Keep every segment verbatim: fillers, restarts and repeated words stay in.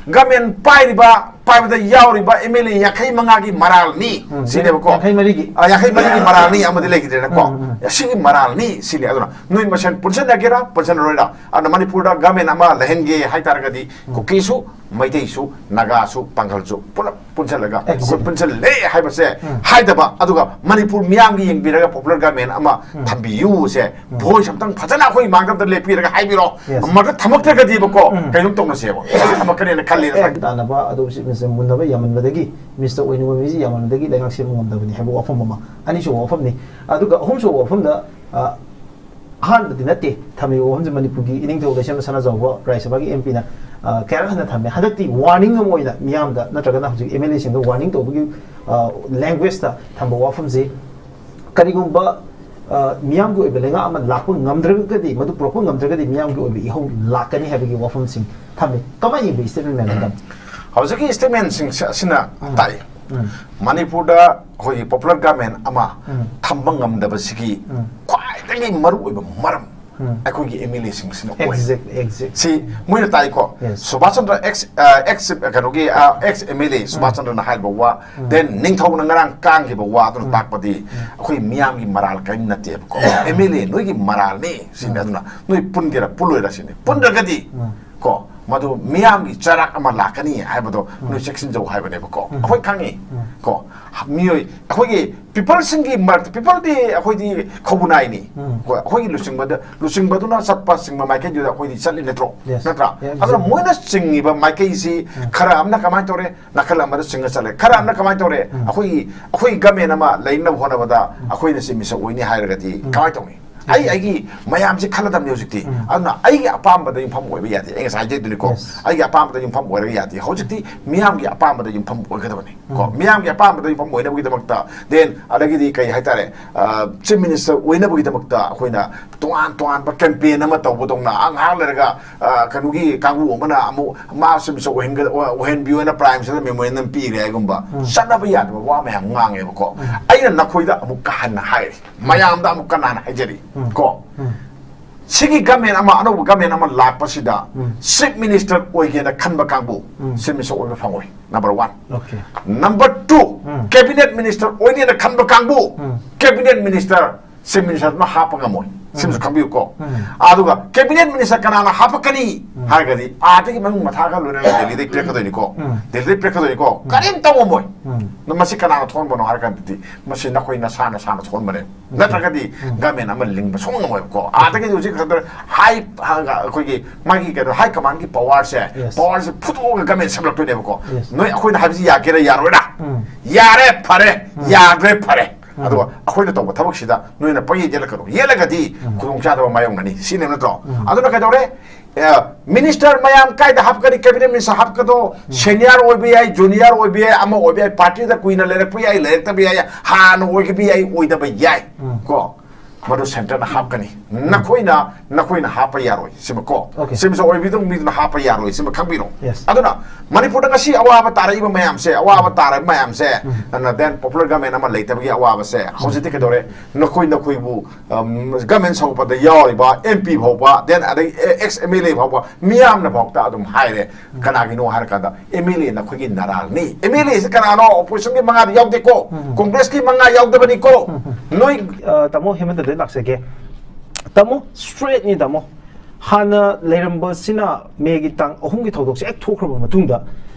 Government ꯄꯥꯏꯔꯤꯕ, ꯄꯥꯏꯕꯗ ꯌꯥꯎꯔꯤꯕ ꯑꯦꯝ ꯑꯦꯜ ꯑꯦ ꯌꯥꯡꯈꯩ ꯃꯉꯥꯒꯤ ꯃꯔꯥꯜꯅꯤ ꯎꯝ, ꯁꯤꯅꯦꯕꯀꯣ꯫ ꯌꯥꯡꯈꯩ ꯃꯔꯤꯒꯤ꯫ ꯑ, ꯌꯥꯡꯈꯩ ꯃꯔꯤꯒꯤ ꯃꯔꯥꯜꯅꯤ ꯑꯃꯗꯤ ꯂꯩꯈꯤꯗ꯭ꯔꯦꯅꯀꯣ꯫ ꯎꯝ, ꯎꯝ꯫ ꯑꯁꯤꯒꯤ ꯃꯔꯥꯜꯅꯤ ꯁꯤꯅꯤ꯫ ꯑꯗꯨꯅ ꯅꯣꯏ ꯃꯁꯦꯟ ꯄꯨꯟꯁꯤꯟꯅꯒꯦꯔꯥ ꯄꯨꯟꯁꯤꯟꯅꯔꯣꯏꯔꯥ, ꯑꯗꯨꯅ ꯃꯅꯤꯄꯨꯔꯗ ꯒꯃꯦꯟ ꯑꯃ ꯂꯩꯍꯟꯒꯦ ꯍꯥꯏꯇꯥꯔꯒꯗꯤ ꯀꯨꯀꯤꯁꯨ, ꯃꯩꯇꯩꯁꯨ, ꯅꯥꯒꯥꯁꯨ, ꯄꯥꯡꯒꯜꯁꯨ ꯄꯨꯂꯞ ꯄꯨꯟꯁꯤꯜꯂꯒ ꯑꯩꯈꯣꯏ Exactly. ꯄꯨꯟꯁꯤꯜꯂꯦ ꯍꯥꯏꯕꯁꯦ ꯎꯝ꯫ ꯍꯥꯏꯗꯕ, ꯑꯗꯨꯒ ꯃꯅꯤꯄꯨꯔ ꯃꯤꯌꯥꯝꯒꯤ ꯌꯦꯡꯕꯤꯔꯒ popular government ꯑꯃ ꯎꯝ꯫ ꯊꯝꯕꯤꯌꯨꯁꯦ, voice ꯑꯝꯇꯪ ꯐꯖꯅ ꯑꯩꯈꯣꯏ ꯏꯃꯥꯡꯗ ꯑꯝꯇ ꯂꯦꯞꯄꯤꯔꯒ ꯍꯥꯏꯕꯤꯔꯣ꯫ Yes. ꯃꯗꯨ ꯊꯝꯃꯛꯇ꯭ꯔꯒꯗꯤꯕꯀꯣ, ꯎꯝ꯫ ꯀꯩꯅꯣꯝ ꯇꯧꯅꯁꯦꯕ, ꯊꯝꯃꯛꯀꯅꯦꯅ ꯈꯜꯂꯦ꯫ ꯑꯦ, ꯇꯥꯟꯅꯕ ꯑꯗꯨ ꯁꯤ ꯃꯤꯁꯦ ꯃꯨꯟꯅꯕ ꯌꯥꯝꯃꯟꯕꯗꯒꯤ ꯃꯤꯁꯇ ꯑꯣꯏꯅꯤꯡꯕ ꯃꯤꯁꯤ ꯌꯥꯝꯃꯟꯕꯗꯒꯤ ꯂꯩꯉꯥꯛ ꯁꯦꯝꯕ ꯉꯝꯗꯕꯅꯤ ꯍꯥꯏꯕ ꯋꯥꯐꯝ ꯑꯃ꯫ ꯑꯅꯤꯁꯨꯕ ꯋꯥꯐꯝꯅꯤ꯫ ꯑꯗꯨꯒ ꯑꯍꯨꯝꯁꯨꯕ ꯋꯥꯐꯝꯗ, ꯑ, ꯑꯍꯥꯟꯕꯗꯤ ꯅꯠꯇꯦ, ꯊꯝꯃꯤꯕ ꯋꯥꯐꯝꯁꯦ ꯃꯅꯤꯄꯨꯔꯒꯤ ꯏꯅꯤꯡꯊꯧ ꯂꯩꯁꯦꯝꯕ ꯁꯅꯥꯖꯥꯎꯕ ꯔꯥꯖ꯭ꯌ ꯁꯚꯥꯒꯤ ꯑꯦꯝ ꯄꯤꯅ, ꯑ, ꯀꯌꯥꯔꯛ ꯍꯟꯅ ꯊꯝꯃꯦ꯫ ꯍꯟꯗꯛꯇꯤ warning ꯑꯃ ꯑꯣꯏꯅ ꯃꯤꯌꯥꯝꯗ ꯅꯠꯇ꯭ꯔꯒꯅ ꯍꯧꯖꯤꯛ ꯑꯦꯝ ꯑꯦꯜ ꯑꯦꯁꯤꯡꯗ warning ꯇꯧꯕꯒꯤ, ꯑ, languageꯇ ꯊꯝꯕ ꯋꯥꯐꯝꯁꯤ, ꯀꯔꯤꯒꯨꯝꯕ, ꯑ, ꯃꯤꯌꯥꯝꯒꯤ ꯑꯣꯏꯕ ꯂꯩꯉꯥꯛ ꯑꯃ ꯂꯥꯛꯄ ꯉꯝꯗ꯭ꯔꯒꯗꯤ, ꯃꯗꯨ ꯄꯨꯔꯛꯄ ꯉꯝꯗ꯭ꯔꯒꯗꯤ ꯃꯤꯌꯥꯝꯒꯤ ꯑꯣꯏꯕ ꯏꯍꯧ ꯂꯥꯛꯀꯅꯤ ꯍꯥꯏꯕꯒꯤ ꯋꯥꯐꯝꯁꯤꯡ ꯊꯝꯃꯤ꯫ ꯀꯃꯥꯏꯅ ꯌꯦꯡꯕ statement ꯃꯌꯥꯝ ꯑꯗꯨꯗ? ꯍꯧꯖꯤꯛꯀꯤ statementꯁꯤꯡ ꯑꯁꯤꯅ ꯎꯝ꯫ ꯇꯥꯛꯏ, ꯎꯝ꯫ ꯃꯅꯤꯄꯨꯔꯗ ꯑꯩꯈꯣꯏꯒꯤ popular government ꯑꯃ ꯎꯝ꯫ ꯊꯝꯕ ꯉꯝꯗꯕꯁꯤꯒꯤ ꯎꯝ꯫ ꯈ꯭ꯋꯥꯏꯗꯒꯤ ꯃꯔꯨꯑꯣꯏꯕ ꯃꯔꯝ ꯎꯝ꯫ ꯑꯩꯈꯣꯏꯒꯤ ꯑꯦꯝ ꯑꯦꯜ ꯑꯦꯁꯤꯡꯁꯤꯅ ꯑꯣꯏ꯫ Exact, exact. ꯁꯤ ꯃꯣꯏꯅ ꯇꯥꯏꯀꯣ꯫ Yes. ꯁꯨꯕꯥꯁ ꯆꯟꯗ꯭ꯔ ex, ꯑ, ex ꯀꯩꯅꯣꯒꯤ, ꯑ, ex M L A Subhas ꯆꯟꯗ꯭ꯔꯅ ꯍꯥꯏꯕ ꯋꯥ, ꯎꯝ꯫ then ꯅꯤꯡꯊꯧꯅ ꯉꯔꯥꯡ ꯀꯥꯡꯈꯤꯕ ꯋꯥ ꯑꯗꯨꯅ ꯎꯝ꯫ ꯇꯥꯛꯄꯗꯤ ꯑꯩꯈꯣꯏ ꯃꯤꯌꯥꯝꯒꯤ ꯃꯔꯥꯜ ꯀꯔꯤꯝ ꯅꯠꯇꯦꯕꯀꯣ꯫ ꯑꯦꯝ ꯑꯦꯜ ꯑꯦ ꯅꯣꯏꯒꯤ ꯃꯔꯥꯜꯅꯤ ꯁꯤꯅꯤ꯫ ꯎꯝ꯫ ꯑꯗꯨꯅ ꯅꯣꯏ ꯄꯨꯟꯒꯦꯔꯥ ꯄꯨꯜꯂꯣꯏꯔꯥ ꯁꯤꯅꯤ꯫ ꯄꯨꯟꯗ꯭ꯔꯒꯗꯤ ꯎꯝ꯫ ꯀꯣ, ꯃꯗꯨ ꯃꯤꯌꯥꯝꯒꯤ ꯆꯩꯔꯥꯛ ꯑꯃ ꯂꯥꯛꯀꯅꯤ ꯍꯥꯏꯕꯗꯣ ꯅꯣꯏ ꯆꯦꯛꯁꯤꯟꯖꯧ ꯍꯥꯏꯕꯅꯦꯕꯀꯣ꯫ ꯎꯝ꯫ ꯑꯩꯈꯣꯏ ꯈꯪꯉꯤ꯫ ꯎꯝ꯫ ꯀꯣ, ꯃꯤꯑꯣꯏ ꯑꯩꯈꯣꯏꯒꯤ peopleꯁꯤꯡꯒꯤ ꯃꯔꯛꯇ, peopleꯗꯤ ꯑꯩꯈꯣꯏꯗꯤ ꯈꯧꯕꯨꯅꯥꯏꯅꯤ꯫ ꯎꯝ꯫ ꯀꯣ, ꯑꯩꯈꯣꯏꯒꯤ ꯂꯨꯆꯤꯡꯕꯗ, ꯂꯨꯆꯤꯡꯕꯗꯨꯅ ꯆꯠꯄ ꯆꯤꯡꯕ ꯃꯥꯏꯀꯩꯗꯨꯗ ꯑꯩꯈꯣꯏꯗꯤ ꯆꯠꯂꯤ ꯅꯠꯇ꯭ꯔꯣ? Yes. ꯅꯠꯇ꯭ꯔꯥ? Yes, ꯑꯗꯨꯅ exactly. ꯃꯣꯏꯅ ꯆꯤꯡꯉꯤꯕ ꯃꯥꯏꯀꯩꯁꯤ ꯎꯝ꯫ ꯈꯔ ꯑꯃꯅ ꯀꯃꯥꯏꯅ ꯇꯧꯔꯦ? ꯅꯥꯀꯜ ꯑꯃꯗ ꯆꯤꯡꯉ ꯆꯠꯂꯦ꯫ ꯈꯔ ꯑꯃꯅ ꯀꯃꯥꯏꯅ ꯇꯧꯔꯦ? ꯎꯝ꯫ ꯑꯩꯈꯣꯏꯒꯤ, ꯑꯩꯈꯣꯏꯒꯤ government ꯑꯃ ꯂꯩꯅꯕ ꯍꯣꯠꯅꯕꯗ ꯑꯩꯈꯣꯏꯅ ꯁꯤ ꯃꯤꯁꯛ ꯑꯣꯏꯅꯤ ꯍꯥꯏꯔꯒꯗꯤ ꯎꯝ꯫ ꯀꯃꯥꯏꯅ ꯇꯧꯅꯤ? ꯑꯩ, ꯑꯩꯒꯤ ꯃꯌꯥꯝꯁꯤ ꯈꯜꯂꯗꯕꯅꯤ ꯍꯧꯖꯤꯛꯇꯤ꯫ ꯎꯝ꯫ ꯑꯗꯨꯅ ꯑꯩꯒꯤ ꯑꯄꯥꯝꯕꯗ ꯌꯨꯝꯐꯝ ꯑꯣꯏꯕ ꯌꯥꯗꯦ꯫ ꯑꯩ ꯉꯁꯥꯏ ꯍꯥꯏꯖꯩꯗꯨꯅꯤꯀꯣ꯫ Yes. ꯑꯩꯒꯤ ꯑꯄꯥꯝꯕꯗ ꯌꯨꯝꯐꯝ ꯑꯣꯏꯔꯒ ꯌꯥꯗꯦ꯫ ꯍꯧꯖꯤꯛꯇꯤ ꯃꯤꯌꯥꯝꯒꯤ ꯑꯄꯥꯝꯕꯗ ꯌꯨꯝꯐꯝ ꯑꯣꯏꯒꯗꯕꯅꯤ꯫ ꯀꯣ, ꯎꯝ꯫ ꯃꯤꯌꯥꯝꯒꯤ ꯑꯄꯥꯝꯕꯗ ꯌꯨꯝꯐꯝ ꯑꯣꯏꯅꯕꯒꯤꯗꯃꯛꯇ, then ꯑꯗꯒꯤꯗꯤ ꯀꯩ ꯍꯥꯏꯇꯥꯔꯦ, ꯑ, chief minister ꯑꯣꯏꯅꯕꯒꯤꯗꯃꯛꯇ ꯑꯩꯈꯣꯏꯅ ꯇꯣꯉꯥꯟ ꯇꯣꯉꯥꯟꯕ campaign ꯑꯃ ꯇꯧꯕꯗꯧꯅ, ꯑ, ꯉꯥꯏꯍꯥꯛ ꯂꯩꯔꯒ, ꯑ, ꯀꯩꯅꯣꯒꯤ ꯀꯥꯡꯕꯨ ꯑꯃꯅ ꯑꯃꯨꯛ ꯃꯥ chief minister ꯑꯣꯏꯍꯟꯒ-, ꯑꯣꯏꯍꯟꯕꯤꯌꯣꯅ prime minister memorandum ꯄꯤꯔꯦ ꯍꯥꯏꯒꯨꯝꯕ꯫ ꯎꯝ꯫ ꯆꯠꯅꯕ ꯌꯥꯗꯕ ꯋꯥ ꯃꯌꯥꯝ ꯉꯥꯡꯉꯦꯕꯀꯣ꯫ ꯎꯝ꯫ ꯑꯩꯅ ꯅꯈꯣꯏꯗ ꯑꯃꯨꯛ ꯀꯥ ꯍꯟꯅ ꯍꯥꯏꯔꯤ, ꯃꯌꯥꯝꯗ ꯑꯃꯨꯛ ꯀꯟꯅ ꯍꯟꯅ ꯍꯥꯏꯖꯔꯤ꯫ ꯎꯝ꯫ ꯀꯣ, ꯎꯝ꯫ ꯁꯤꯒꯤ ꯒꯃꯦꯟ ꯑꯃ, ꯑꯅꯧꯕ ꯒꯃꯦꯟ ꯑꯃ ꯂꯥꯛꯄꯁꯤꯗ ꯆꯤꯐ ꯃꯤꯅꯤꯁꯇꯔ ꯑꯣꯏꯒꯦꯅ ꯈꯟꯕ ꯀꯥꯡꯕꯨ, ꯆꯤꯐ ꯃꯤꯅꯤꯁꯇꯔ ꯑꯣꯏꯕ ꯐꯪꯉꯣꯏ, number one. Okay. Number two, cabinet minister ꯑꯣꯏꯅꯦꯅ ꯈꯟꯕ ꯀꯥꯡꯕꯨ, ꯀꯦꯕꯤꯅꯦꯠ ꯃꯤꯅꯤꯁꯇꯔ ꯆꯤꯐ ꯃꯤꯅꯤꯁꯇꯔꯗꯨꯅ ꯍꯥꯞꯄ ꯉꯝꯃꯣꯏ꯫ ꯁꯤꯃꯁꯨ ꯈꯪꯕꯤꯌꯨꯀꯣ꯫ ꯑꯗꯨꯒ ꯀꯦꯕꯤꯅꯦꯠ ꯃꯤꯅꯤꯁꯇꯔ ꯀꯅꯥꯅ ꯍꯥꯞꯄꯛꯀꯅꯤ ꯍꯥꯏꯔꯒꯗꯤ, ꯑꯥꯗꯒꯤ ꯃꯅꯨꯡ ꯃꯊꯥꯒ ꯂꯣꯏꯅꯅ ꯗꯦꯜꯂꯤꯗꯒꯤ ꯄꯤꯔꯛꯀꯗꯣꯏꯅꯤꯀꯣ꯫ ꯗꯦꯜꯂꯤꯗꯒꯤ ꯄꯤꯔꯛꯀꯗꯣꯏꯅꯤꯀꯣ꯫ ꯀꯔꯤꯝ ꯇꯧꯉꯝꯃꯣꯏ꯫ ꯃꯁꯤ ꯀꯅꯥꯅ ꯊꯣꯛꯍꯟꯕꯅꯣ ꯍꯥꯏꯔ ꯀꯥꯟꯗꯗꯤ, ꯃꯁꯤ ꯅꯈꯣꯏ ꯅꯁꯥ ꯅꯁꯥꯅ ꯊꯣꯛꯍꯟꯕꯅꯦ꯫ ꯅꯠꯇ꯭ꯔꯒꯗꯤ ꯒꯃꯦꯟ ꯑꯃ ꯂꯤꯡꯕ ꯁꯨꯡꯉꯝ ꯉꯝꯃꯣꯏꯕꯀꯣ꯫ ꯑꯥꯗꯒꯤꯗꯤ ꯍꯧꯖꯤꯛ ꯈꯛꯇ ꯍꯥꯏ, ꯑꯩꯈꯣꯏꯒꯤ ꯃꯥꯒꯤ ꯀꯩꯅꯣ, ꯍꯥꯏ ꯀꯃꯥꯟꯒꯤ ꯄꯋꯥꯔꯁꯦ, Yes. ꯄꯋꯥꯔꯁꯦ ꯐꯨꯗꯣꯛꯑꯒ ꯒꯃꯦꯟ ꯁꯦꯝꯂꯛꯇꯣꯏꯅꯦꯕꯀꯣ꯫ Yes. ꯅꯣꯏ ꯑꯩꯈꯣꯏꯅ ꯍꯥꯏꯕꯁꯤ ꯌꯥꯒꯦꯔꯥ ꯌꯥꯔꯣꯏꯔꯥ? ꯎꯝ. ꯌꯥꯔꯦ ꯐꯔꯦ, ꯌꯥꯗ꯭ꯔꯦ ꯐꯔꯦ꯫ ꯑꯗꯨꯒ ꯑꯩꯈꯣꯏꯅ ꯇꯧꯕ ꯊꯕꯛꯁꯤꯗ ꯅꯣꯏꯅ ꯄꯪꯌꯦꯠ ꯌꯦꯠꯂꯛꯀꯅꯨ꯫ ꯌꯦꯠꯂꯒꯗꯤ ꯈꯨꯗꯣꯡꯆꯥꯗꯕ ꯃꯥꯌꯣꯛꯅꯅꯤ꯫ ꯁꯤꯅꯦꯕ ꯅꯠꯇ꯭ꯔꯣ? ꯑꯗꯨꯅ ꯀꯩꯗꯧꯔꯦ? ꯑꯦ, ꯃꯤꯅꯤꯁꯇꯔ ꯃꯌꯥꯝ ꯀꯥꯏꯗ ꯍꯥꯞꯀꯅꯤ? ꯀꯦꯕꯤꯅꯦꯠ ꯃꯤꯅꯤꯁꯇꯔ ꯍꯥꯞꯀꯗꯣ, ꯁꯦꯅꯤꯌꯔ ꯑꯣꯏꯕ ꯌꯥꯏ, ꯖꯨꯅꯤꯌꯔ ꯑꯣꯏꯕ ꯌꯥꯏ, ꯑꯃ ꯑꯣꯏꯕ ꯌꯥꯏ, ꯄꯥꯔꯇꯤꯗ ꯀꯨꯏꯅ ꯂꯩꯔꯛꯄ ꯌꯥꯏ, ꯂꯩꯔꯛꯇꯕ ꯌꯥꯏ, ꯍꯥꯟꯅ ꯑꯣꯏꯈꯤꯕ ꯌꯥꯏ, ꯑꯣꯏꯗꯕ ꯌꯥꯏ꯫ ꯀꯣ? ꯃꯗꯨ ꯁꯦꯟꯇꯔꯅ ꯍꯥꯞꯀꯅꯤ꯫ ꯅꯈꯣꯏꯅ, ꯅꯈꯣꯏꯅ ꯍꯥꯞꯄ ꯌꯥꯔꯣꯏ꯫ ꯁꯤꯃ ꯀꯣ? Okay. ꯁꯤꯃꯁꯨ ꯑꯣꯏꯕꯤꯗꯧ ꯃꯤꯗꯨꯅ ꯍꯥꯞꯄ ꯌꯥꯔꯣꯏ꯫ ꯁꯤꯃ ꯈꯪꯕꯤꯔꯣ꯫ Yes. ꯑꯗꯨꯅ ꯃꯅꯤꯄꯨꯔꯗ ꯉꯁꯤ ꯑꯋꯥꯕ ꯇꯥꯔꯛꯏꯕ ꯃꯌꯥꯝꯁꯦ, ꯑꯋꯥꯕ ꯇꯥꯔꯛꯏꯕ ꯃꯌꯥꯝꯁꯦ, ꯑꯗꯨꯅ then popular government ꯑꯃ ꯂꯩꯇꯕꯒꯤ ꯑꯋꯥꯕꯁꯦ ꯍꯧꯖꯤꯛꯇꯤ ꯀꯩꯗꯧꯔꯦ? ꯅꯈꯣꯏ, ꯅꯈꯣꯏꯕꯨ, ꯎꯝ, ꯒꯃꯦꯟ ꯁꯧꯒꯠꯄꯗ ꯌꯥꯎꯔꯤꯕ ꯑꯦꯝ ꯄꯤ ꯐꯥꯎꯕ, then ꯑꯗꯩ ꯑꯦꯛꯁ ꯑꯦꯝ ꯑꯦꯜ ꯑꯦ ꯐꯥꯎꯕ, ꯃꯤꯌꯥꯝꯅ ꯐꯥꯎꯕ ꯑꯗꯨꯝ ꯍꯥꯏꯔꯦ꯫ ꯀꯅꯥꯒꯤꯅꯣ ꯍꯥꯏꯔꯀꯥꯟꯗ, ꯑꯦꯝ ꯑꯦꯜ ꯑꯦ ꯅꯈꯣꯏꯒꯤ ꯅꯔꯥꯜꯅꯤ꯫ ꯑꯦꯝ ꯑꯦꯜ ꯑꯦꯁꯤ ꯀꯅꯥꯅꯣ? ꯑꯣꯄꯣꯖꯤꯁꯟꯒꯤ ꯃꯉꯥꯗ ꯌꯥꯎꯗꯦꯀꯣ, ꯀꯣꯡꯒ꯭ꯔꯦꯁꯀꯤ ꯃꯉꯥ ꯌꯥꯎꯗꯕꯅꯤꯀꯣ꯫ ꯅꯣꯏ ꯑ, ꯇꯥꯃꯣ ꯍꯦꯃꯟꯇꯗꯩ ꯂꯥꯛꯆꯒꯦ꯫ ꯇꯥꯃꯣ, ꯁ꯭ꯇ꯭ꯔꯦꯠꯅꯤ ꯇꯥꯃꯣ꯫ ꯍꯥꯟꯅ ꯂꯩꯔꯝꯕꯁꯤꯅ ꯃꯦꯒꯤ ꯇꯥꯡ ꯑꯍꯨꯝꯒꯤ ꯊꯧꯗꯣꯛꯁꯦ ꯍꯦꯛ ꯊꯣꯛꯈ꯭ꯔꯕ ꯃꯇꯨꯡꯗ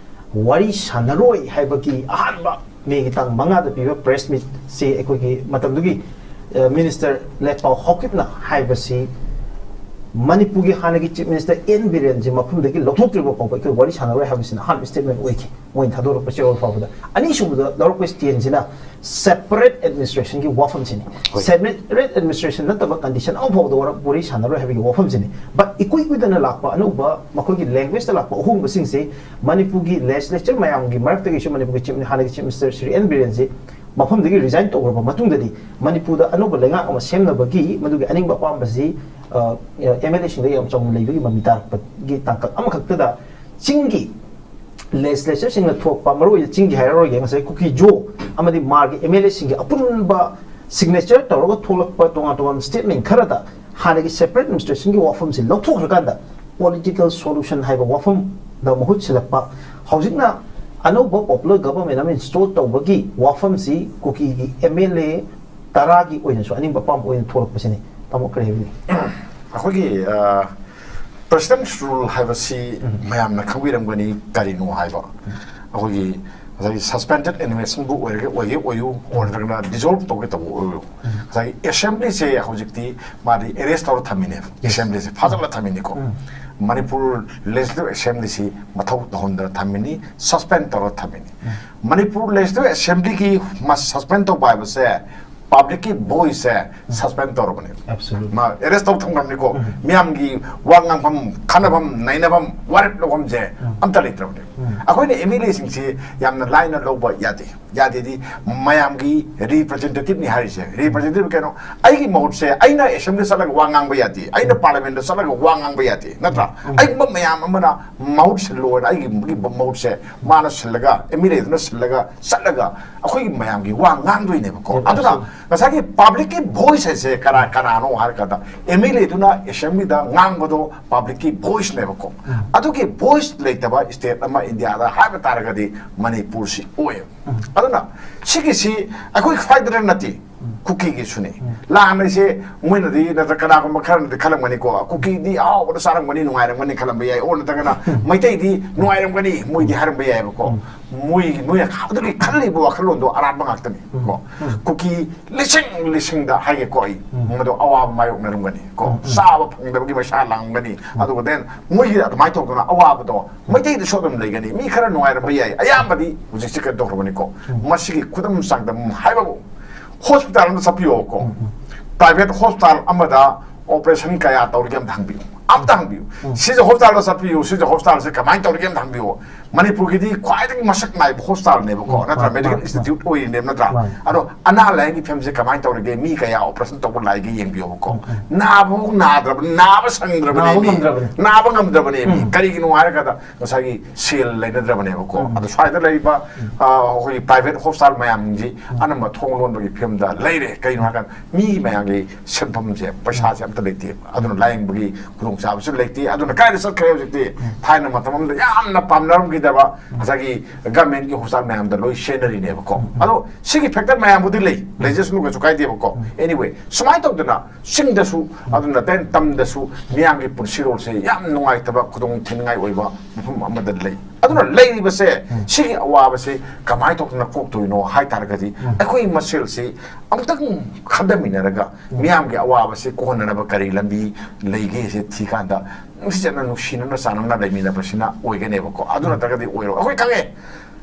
ꯋꯥꯔꯤ ꯁꯥꯟꯅꯔꯣꯏ ꯍꯥꯏꯕꯒꯤ ꯑꯍꯥꯟꯕ ꯃꯦꯒꯤ ꯇꯥꯡ ꯃꯉꯥꯗ ꯄꯤꯕ ꯄ꯭ꯔꯦꯁ ꯃꯤꯠꯁꯤ ꯑꯩꯈꯣꯏꯒꯤ ꯃꯇꯝꯗꯨꯒꯤ, ꯑ, ꯃꯤꯅꯤꯁꯇꯔ ꯂꯦꯠꯄꯥꯎ ꯍꯥꯎꯀꯤꯞꯅ ꯍꯥꯏꯕꯁꯤ ꯃꯅꯤꯄꯨꯔꯒꯤ ꯍꯥꯟꯅꯒꯤ ꯆꯤꯐ ꯃꯤꯅꯤꯁꯇꯔ ꯑꯦꯟ ꯕꯤꯔꯦꯟꯁꯤ ꯃꯐꯝꯗꯒꯤ ꯂꯧꯊꯣꯛꯇ꯭ꯔꯤꯕ ꯐꯥꯎꯕ ꯑꯩꯈꯣꯏ ꯋꯥꯔꯤ ꯁꯥꯟꯅꯔꯣꯏ ꯍꯥꯏꯕꯁꯤꯅ ꯑꯍꯥꯟꯕ ꯁ꯭ꯇꯦꯠꯃꯦꯟ ꯑꯣꯏꯈꯤ꯫ ꯃꯣꯏꯅ ꯊꯥꯗꯣꯔꯛꯄ ꯆꯦꯔꯣꯜ ꯐꯥꯎꯕꯗ꯫ ꯑꯅꯤꯁꯨꯕꯗ ꯂꯧꯔꯛꯄ ꯁ꯭ꯇꯦꯟꯁꯤꯅ separate administrationꯒꯤ ꯋꯥꯐꯝꯁꯤꯅꯤ꯫ ꯍꯣꯏ꯫ Separate administration ꯅꯠꯇꯕ ꯀꯟꯗꯤꯁꯟ ꯑꯃꯐꯥꯎꯕꯗ ꯋꯥꯔ-, ꯋꯥꯔꯤ ꯁꯥꯟꯅꯔꯣꯏ ꯍꯥꯏꯕꯒꯤ ꯋꯥꯐꯝꯁꯤꯅꯤ꯫ But ꯏꯀꯨꯏ ꯀꯨꯏꯗꯅ ꯂꯥꯛꯄ ꯑꯅꯧꯕ ꯃꯈꯣꯏꯒꯤ ꯂꯦꯡꯒ꯭ꯋꯦꯖꯇ ꯂꯥꯛꯄ ꯑꯍꯣꯡꯕꯁꯤꯡꯁꯤ ꯃꯅꯤꯄꯨꯔꯒꯤ ꯂꯦꯖꯤꯁꯂꯦꯆꯔ ꯃꯌꯥꯝꯒꯤ ꯃꯔꯛꯇꯒꯤꯁꯨ ꯃꯅꯤꯄꯨꯔꯒꯤ ꯆꯤꯐ, ꯍꯥꯟꯅꯒꯤ ꯆꯤꯐ ꯃꯤꯅꯤꯁꯇꯔ ꯁ꯭ꯔꯤ ꯑꯦꯟ ꯕꯤꯔꯦꯟꯁꯤ ꯃꯐꯝꯗꯒꯤ ꯔꯤꯖꯥꯏꯟ ꯇꯧꯈ꯭ꯔꯕ ꯃꯇꯨꯡꯗꯗꯤ ꯃꯅꯤꯄꯨꯔꯗ ꯑꯅꯧꯕ ꯂꯩꯉꯥꯛ ꯑꯃ ꯁꯦꯝꯅꯕꯒꯤ ꯃꯗꯨꯒꯤ ꯑꯅꯤꯡꯕ ꯑꯄꯥꯝꯕꯁꯤ, ꯑ, ꯑꯦꯝ ꯑꯦꯜ ꯑꯦꯁꯤꯡꯗ ꯌꯥꯝ ꯆꯥꯎꯅ ꯂꯩꯕꯒꯤ ꯃꯃꯤ ꯇꯥꯔꯛꯄꯒꯤ ꯇꯥꯡꯀꯛ ꯑꯃꯈꯛꯇꯗ ꯆꯤꯡꯒꯤ ꯂꯦꯖꯤꯁꯂꯦꯆꯔꯁꯤꯡꯅ ꯊꯣꯛꯄ, ꯃꯔꯨꯑꯣꯏꯅ ꯆꯤꯡꯒꯤ ꯍꯥꯏꯔꯔꯣꯏꯒꯦ, ꯉꯁꯥꯏ ꯀꯨꯀꯤ ꯖꯣ ꯑꯃꯗꯤ ꯃꯥꯔꯒꯤ ꯑꯦꯝ ꯑꯦꯜ ꯑꯦꯁꯤꯡꯒꯤ ꯑꯄꯨꯟꯕ ꯁꯤꯒꯅꯦꯆꯔ ꯇꯧꯔꯒ ꯊꯣꯛꯂꯛꯄ ꯇꯣꯉꯥꯟ ꯇꯣꯉꯥꯟꯕ ꯁ꯭ꯇꯦꯠꯃꯦꯟ ꯈꯔꯗ ꯍꯥꯟꯅꯒꯤ separate administration ꯒꯤ ꯋꯥꯐꯝꯁꯤ ꯂꯧꯊꯣꯛꯈ꯭ꯔꯀꯥꯟꯗ political solution ꯍꯥꯏꯕ ꯋꯥꯐꯝꯗ ꯃꯍꯨꯠ ꯁꯤꯜꯂꯛꯄ, ꯍꯧꯖꯤꯛꯅ ꯑꯅꯧꯕ popular government ꯑꯃ install ꯇꯧꯕꯒꯤ ꯋꯥꯐꯝꯁꯤ ꯀꯨꯀꯤꯒꯤ M L A ꯇꯔꯥꯒꯤ ꯑꯣꯏꯅꯁꯨ ꯑꯅꯤꯡꯕ ꯑꯄꯥꯝꯕ ꯑꯣꯏꯅ ꯊꯣꯛꯂꯛꯄꯁꯤꯅꯤ꯫ ꯇꯥꯃꯣ ꯀꯔꯤ ꯍꯥꯏꯕꯤꯅꯤꯡꯉꯤ? ꯑꯩꯈꯣꯏꯒꯤ president's rule ꯍꯥꯏꯕꯁꯤ ꯃꯌꯥꯝꯅ ꯈꯪꯕꯤꯔꯝꯒꯅꯤ ꯀꯔꯤꯅꯣ ꯍꯥꯏꯕ꯫ ꯑꯩꯈꯣꯏꯒꯤ ꯉꯁꯥꯏꯒꯤ suspended animation ꯕꯨ ꯑꯣꯏꯔꯒ ꯑꯣꯏꯒꯦ ꯑꯣꯏꯌꯨ, ꯑꯣꯔ ꯅꯠꯇ꯭ꯔꯒꯅ dissolve ꯇꯧꯒꯦ ꯇꯧꯕ ꯑꯣꯏꯌꯨ, ꯉꯁꯥꯏꯒꯤ assembly ꯁꯦ ꯍꯧꯖꯤꯛꯇꯤ ꯃꯥꯗꯤ arrest ꯇꯧꯔ ꯊꯝꯃꯤꯅꯦꯕ꯫ Assembly ꯁꯦ ꯐꯥꯖꯤꯜꯂ ꯊꯝꯃꯤꯅꯤꯀꯣ꯫ ꯃꯅꯤꯄꯨꯔ Legislative Assembly ꯁꯤ ꯃꯊꯧ ꯇꯧꯍꯟꯗꯅ ꯊꯝꯃꯤꯅꯤ, suspend ꯇꯧꯔ ꯊꯝꯃꯤꯅꯤ꯫ ꯃꯅꯤꯄꯨꯔ Legislative Assembly ꯒꯤ suspend ꯇꯧꯕ ꯍꯥꯏꯕꯁꯦ public ꯀꯤ voice ꯁꯦ suspend ꯇꯧꯔꯕꯅꯦ꯫ Absolutely. ꯃꯥ arrest ꯇꯧ ꯊꯝꯈ꯭ꯔꯕꯅꯤꯀꯣ꯫ ꯃꯤꯌꯥꯝꯒꯤ ꯋꯥ ꯉꯥꯡꯐꯝ, ꯈꯟꯅꯐꯝ, ꯅꯩꯅꯐꯝ, ꯋꯥꯔꯦꯞ ꯂꯧꯐꯝꯁꯦ ꯑꯝꯇ ꯂꯩꯇ꯭ꯔꯕꯅꯦ꯫ ꯑꯩꯈꯣꯏꯅ M L A ꯁꯤꯡꯁꯤ ꯌꯥꯝꯅ ꯂꯥꯏꯅ ꯂꯧꯕ ꯌꯥꯗꯦ꯫ ꯌꯥꯗꯦꯗꯤ ꯃꯌꯥꯝꯒꯤ representative ꯅꯤ ꯍꯥꯏꯔꯤꯁꯦ꯫ Representative ꯀꯩꯅꯣ? ꯑꯩꯒꯤ ꯃꯍꯨꯠꯁꯦ, ꯑꯩꯅ assembly ꯗ ꯆꯠꯂꯒ ꯋꯥ ꯉꯥꯡꯕ ꯌꯥꯗꯦ, ꯑꯩꯅ parliament ꯗ ꯆꯠꯂꯒ ꯋꯥ ꯉꯥꯡꯕ ꯌꯥꯗꯦ, ꯅꯠꯇ꯭ꯔꯥ? ꯑꯩꯒꯨꯝꯕ ꯃꯌꯥꯝ ꯑꯃꯅ ꯃꯍꯨꯠ ꯁꯤꯜꯂꯣꯅ ꯑꯩꯒꯤ ꯃꯍꯨꯠꯁꯦ ꯃꯥꯅ ꯁꯤꯜꯂꯒ, M L A ꯗꯨꯅ ꯁꯤꯜꯂꯒ ꯆꯠꯂꯒ ꯑꯩꯈꯣꯏꯒꯤ ꯃꯌꯥꯝꯒꯤ ꯋꯥ ꯉꯥꯡꯗꯣꯏꯅꯦꯕꯀꯣ꯫ Yes, ꯑꯗꯨꯅ absolutely. ꯉꯁꯥꯏꯒꯤ public ꯀꯤ voice ꯍꯥꯏꯁꯦ ꯀꯅꯥ, ꯀꯅꯥꯅꯣ ꯍꯥꯏꯔ ꯀꯥꯟꯗ, M L A ꯗꯨꯅ assembly ꯗ ꯉꯥꯡꯕꯗꯣ public ꯀꯤ voice ꯅꯦꯕꯀꯣ꯫ ꯑꯗꯨꯒꯤ voice ꯂꯩꯇꯕ state ꯑꯃ India ꯗ ꯍꯥꯏꯕ ꯇꯥꯔꯒꯗꯤ ꯃꯅꯤꯄꯨꯔꯁꯤ ꯑꯣꯏ꯫ ꯑꯗꯨꯅ ꯁꯤꯒꯤꯁꯤ ꯑꯩꯈꯣꯏ ꯈꯛꯇꯗ ꯅꯠꯇꯦ, ꯀꯨꯀꯤꯒꯤꯁꯨꯅꯤ꯫ ꯂꯥꯟ ꯍꯥꯏꯁꯦ ꯃꯣꯏꯅꯗꯤ ꯅꯠꯇ꯭ꯔ ꯀꯅꯥꯒꯨꯝꯕ ꯈꯔꯅꯗꯤ ꯈꯜꯂꯝꯒꯅꯤꯀꯣ, ꯀꯨꯀꯤꯗꯤ ꯑꯍꯥꯎꯕꯗ ꯆꯥꯔꯝꯒꯅꯤ, ꯅꯨꯡꯉꯥꯏꯔꯝꯒꯅꯤ ꯈꯜꯂꯝꯕ ꯌꯥꯏ, ꯑꯣꯔ ꯅꯠꯇ꯭ꯔꯒꯅ ꯃꯩꯇꯩꯗꯤ ꯅꯨꯡꯉꯥꯏꯔꯝꯒꯅꯤ ꯃꯣꯏꯗꯤ ꯍꯥꯏꯔꯝꯕ ꯌꯥꯏꯕꯀꯣ꯫ ꯃꯣꯏ, ꯃꯣꯏ ꯑꯗꯨꯒꯤ ꯈꯜꯂꯤꯕ ꯋꯥꯈꯜꯂꯣꯟꯗꯣ ꯑꯔꯥꯟꯕ ꯉꯥꯛꯇꯅꯤ ꯀꯣ꯫ ꯀꯨꯀꯤ ꯂꯤꯁꯤꯡ ꯂꯤꯁꯤꯡꯗ ꯍꯥꯏꯒꯦꯀꯣ ꯑꯩ, ꯃꯗꯣ ꯑꯋꯥꯕ ꯃꯥꯌꯣꯛꯅꯔꯝꯒꯅꯤ ꯀꯣ, ꯆꯥꯕ ꯐꯪꯗꯕꯒꯤ ꯃꯩꯁꯥ ꯂꯥꯡꯒꯅꯤ, ꯑꯗꯨꯒ then ꯃꯣꯏꯒꯤ ꯑꯗꯨꯃꯥꯏꯅ ꯇꯧꯗꯅ ꯑꯋꯥꯕꯗꯣ ꯃꯩꯇꯩꯗꯁꯨ ꯑꯗꯨꯝ ꯂꯩꯒꯅꯤ꯫ ꯃꯤ ꯈꯔ ꯅꯨꯡꯉꯥꯏꯔꯝꯕ ꯌꯥꯏ, ꯑꯌꯥꯝꯕꯗꯤ ꯍꯧꯖꯤꯛꯁꯤ ꯀꯩꯅꯣ ꯇꯧꯈ꯭ꯔꯕꯅꯤꯀꯣ꯫ ꯃꯁꯤꯒꯤ ꯈꯨꯗꯝ ꯆꯥꯡꯗꯝ ꯍꯥꯏꯕꯕꯨ hospital ꯑꯃꯗ ꯆꯠꯄꯤꯌꯣꯀꯣ꯫ Private hospital ꯑꯃꯗ operation ꯀꯌꯥ ꯇꯧꯔꯤꯒꯦ ꯑꯝꯇ ꯍꯪꯕꯤꯌꯨ꯫ ꯑꯝꯇ ꯍꯪꯕꯤꯌꯨ꯫ ꯁꯤꯖ ꯍꯣꯁꯄꯤꯇꯥꯜꯗ ꯆꯠꯄꯤꯌꯨ, ꯁꯤꯖ ꯍꯣꯁꯄꯤꯇꯥꯜꯁꯦ ꯀꯃꯥꯏꯅ ꯇꯧꯔꯤꯒꯦ ꯑꯝꯇ ꯍꯪꯕꯤꯌꯨ꯫ ꯃꯅꯤꯄꯨꯔꯒꯤꯗꯤ ꯈ꯭ꯋꯥꯏꯗꯒꯤ ꯃꯁꯛ ꯅꯥꯏꯕ ꯍꯣꯁꯄꯤꯇꯥꯜꯅꯦꯕꯀꯣ, ꯎꯝ, ꯅꯠꯇ꯭ꯔꯥ? ꯃꯥꯅꯤ, ꯃꯦꯗꯤꯀꯦꯜ ꯃꯥꯅꯤ, ꯏꯟꯁꯇꯤꯇ꯭ꯌꯨꯠ ꯑꯣꯏꯔꯤꯅꯦꯕ, ꯅꯠꯇ꯭ꯔꯥ? ꯃꯥꯅꯤ꯫ ꯑꯗꯣ ꯑꯅꯥ ꯂꯥꯏꯌꯦꯡꯒꯤ ꯐꯤꯕꯝꯁꯦ ꯀꯃꯥꯏꯅ ꯇꯧꯔꯤꯒꯦ, ꯃꯤ ꯀꯌꯥ ꯑꯣꯄꯔꯦꯁꯟ ꯇꯧꯕ ꯂꯥꯛꯏꯒꯦ ꯌꯦꯡꯕꯤꯌꯣꯕꯀꯣ꯫ ꯎꯝ, ꯎꯝ꯫ ꯅꯥꯕꯐꯥꯎ ꯅꯥꯗ꯭ꯔꯕ, ꯅꯥꯕ ꯁꯪꯗ꯭ꯔꯕꯅꯦ ꯅꯥꯕ ꯃꯤ꯫ ꯉꯝꯗ꯭ꯔꯕꯅꯤ꯫ ꯅꯥꯕ ꯉꯝꯗ꯭ꯔꯕꯅꯦ ꯃꯤ꯫ ꯎꯝ꯫ ꯀꯔꯤꯒꯤꯅꯣ ꯍꯥꯏꯔꯀꯥꯟꯗ ꯉꯁꯥꯏꯒꯤ ꯁꯦꯜ ꯂꯩꯅꯗ꯭ꯔꯕꯅꯦꯕꯀꯣ꯫ ꯎꯝ꯫ ꯑꯗꯣ ꯁ꯭ꯋꯥꯏꯗ ꯂꯩꯔꯤꯕ, ꯑ, ꯑꯩꯈꯣꯏꯒꯤ ꯄ꯭ꯔꯥꯏꯚꯦꯠ ꯍꯣꯁꯄꯤꯇꯥꯜ ꯃꯌꯥꯝꯁꯤꯡꯁꯤ ꯑꯅꯝꯕ ꯊꯣꯡ ꯂꯣꯟꯕꯒꯤ ꯐꯤꯕꯝꯗ ꯂꯩꯔꯦ꯫ ꯀꯩꯅꯣ ꯍꯥꯏꯔꯀꯥꯟꯗ ꯃꯤ ꯃꯌꯥꯝꯒꯤ ꯁꯦꯟꯐꯝꯁꯦ, ꯄꯩꯁꯥꯁꯦ ꯑꯝꯇ ꯂꯩꯇꯦꯕ꯫ ꯑꯗꯨꯅ ꯂꯥꯏꯌꯦꯡꯕꯒꯤ ꯈꯨꯗꯣꯡꯆꯥꯕꯁꯨ ꯂꯩꯇꯦ꯫ ꯑꯗꯨꯅ ꯀꯥꯏꯗ ꯆꯠꯈ꯭ꯔꯦ ꯍꯧꯖꯤꯛꯇꯤ? ꯊꯥꯏꯅ ꯃꯇꯝ ꯑꯃꯗ ꯌꯥꯝꯅ ꯄꯥꯝꯅꯔꯝꯈꯤꯗꯕ ꯉꯁꯥꯏꯒꯤ ꯒꯃꯦꯟꯒꯤ ꯍꯣꯁꯄꯤꯇꯥꯜ ꯃꯌꯥꯝꯗ ꯂꯣꯏ ꯁꯦꯟꯅꯔꯤꯅꯦꯕꯀꯣ꯫ ꯑꯗꯣ ꯁꯤꯒꯤ ꯐꯦꯛꯇꯔ ꯃꯌꯥꯝꯕꯨꯗꯤ ꯂꯩ, ꯂꯩꯖꯁꯅꯨ, ꯀꯩꯁꯨ ꯀꯥꯏꯗꯦꯕꯀꯣ꯫ Anyway, ꯁꯨꯃꯥꯏꯅ ꯇꯧꯗꯅ ꯆꯤꯡꯗꯁꯨ, ꯑꯗꯨꯅ ꯇꯦꯟ ꯇꯝꯗꯁꯨ ꯃꯤꯌꯥꯝꯒꯤ ꯄꯨꯟꯁꯤꯔꯣꯜꯁꯦ ꯌꯥꯝ ꯅꯨꯡꯉꯥꯏꯇꯕ, ꯈꯨꯗꯣꯡ ꯊꯤꯅꯤꯡꯉꯥꯏ ꯑꯣꯏꯕ ꯃꯐꯝ ꯑꯃꯗ ꯂꯩ꯫ ꯑꯗꯨꯅ ꯂꯩꯔꯤꯕꯁꯦ, ꯁꯤꯒꯤ ꯑꯋꯥꯕꯁꯦ ꯀꯃꯥꯏꯅ ꯇꯧꯗꯅ ꯀꯣꯛꯇꯣꯏꯅꯣ ꯍꯥꯏ ꯇꯥꯔꯒꯗꯤ, ꯑꯩꯈꯣꯏ ꯃꯁꯦꯜꯁꯤ ꯑꯃꯨꯛꯇꯪ ꯈꯟꯊꯃꯤꯟꯅꯔꯒ ꯃꯤꯌꯥꯝꯒꯤ ꯑꯋꯥꯕꯁꯤ ꯀꯣꯛꯍꯟꯅꯅꯕ ꯀꯔꯤ ꯂꯝꯕꯤ ꯂꯩꯒꯦꯁꯦ ꯊꯤ ꯀꯥꯟꯗ ꯅꯨꯡꯁꯤꯆꯠꯅ, ꯅꯨꯡꯁꯤꯅꯅ ꯆꯥꯟꯅꯅ ꯂꯩꯃꯤꯟꯅꯕꯁꯤꯅ ꯑꯣꯏꯒꯅꯦꯕꯀꯣ꯫ ꯑꯗꯨ ꯅꯠꯇ꯭ꯔꯒꯗꯤ ꯑꯣꯏꯔꯣꯏ꯫ ꯑꯩꯈꯣꯏ ꯈꯪꯉꯦ,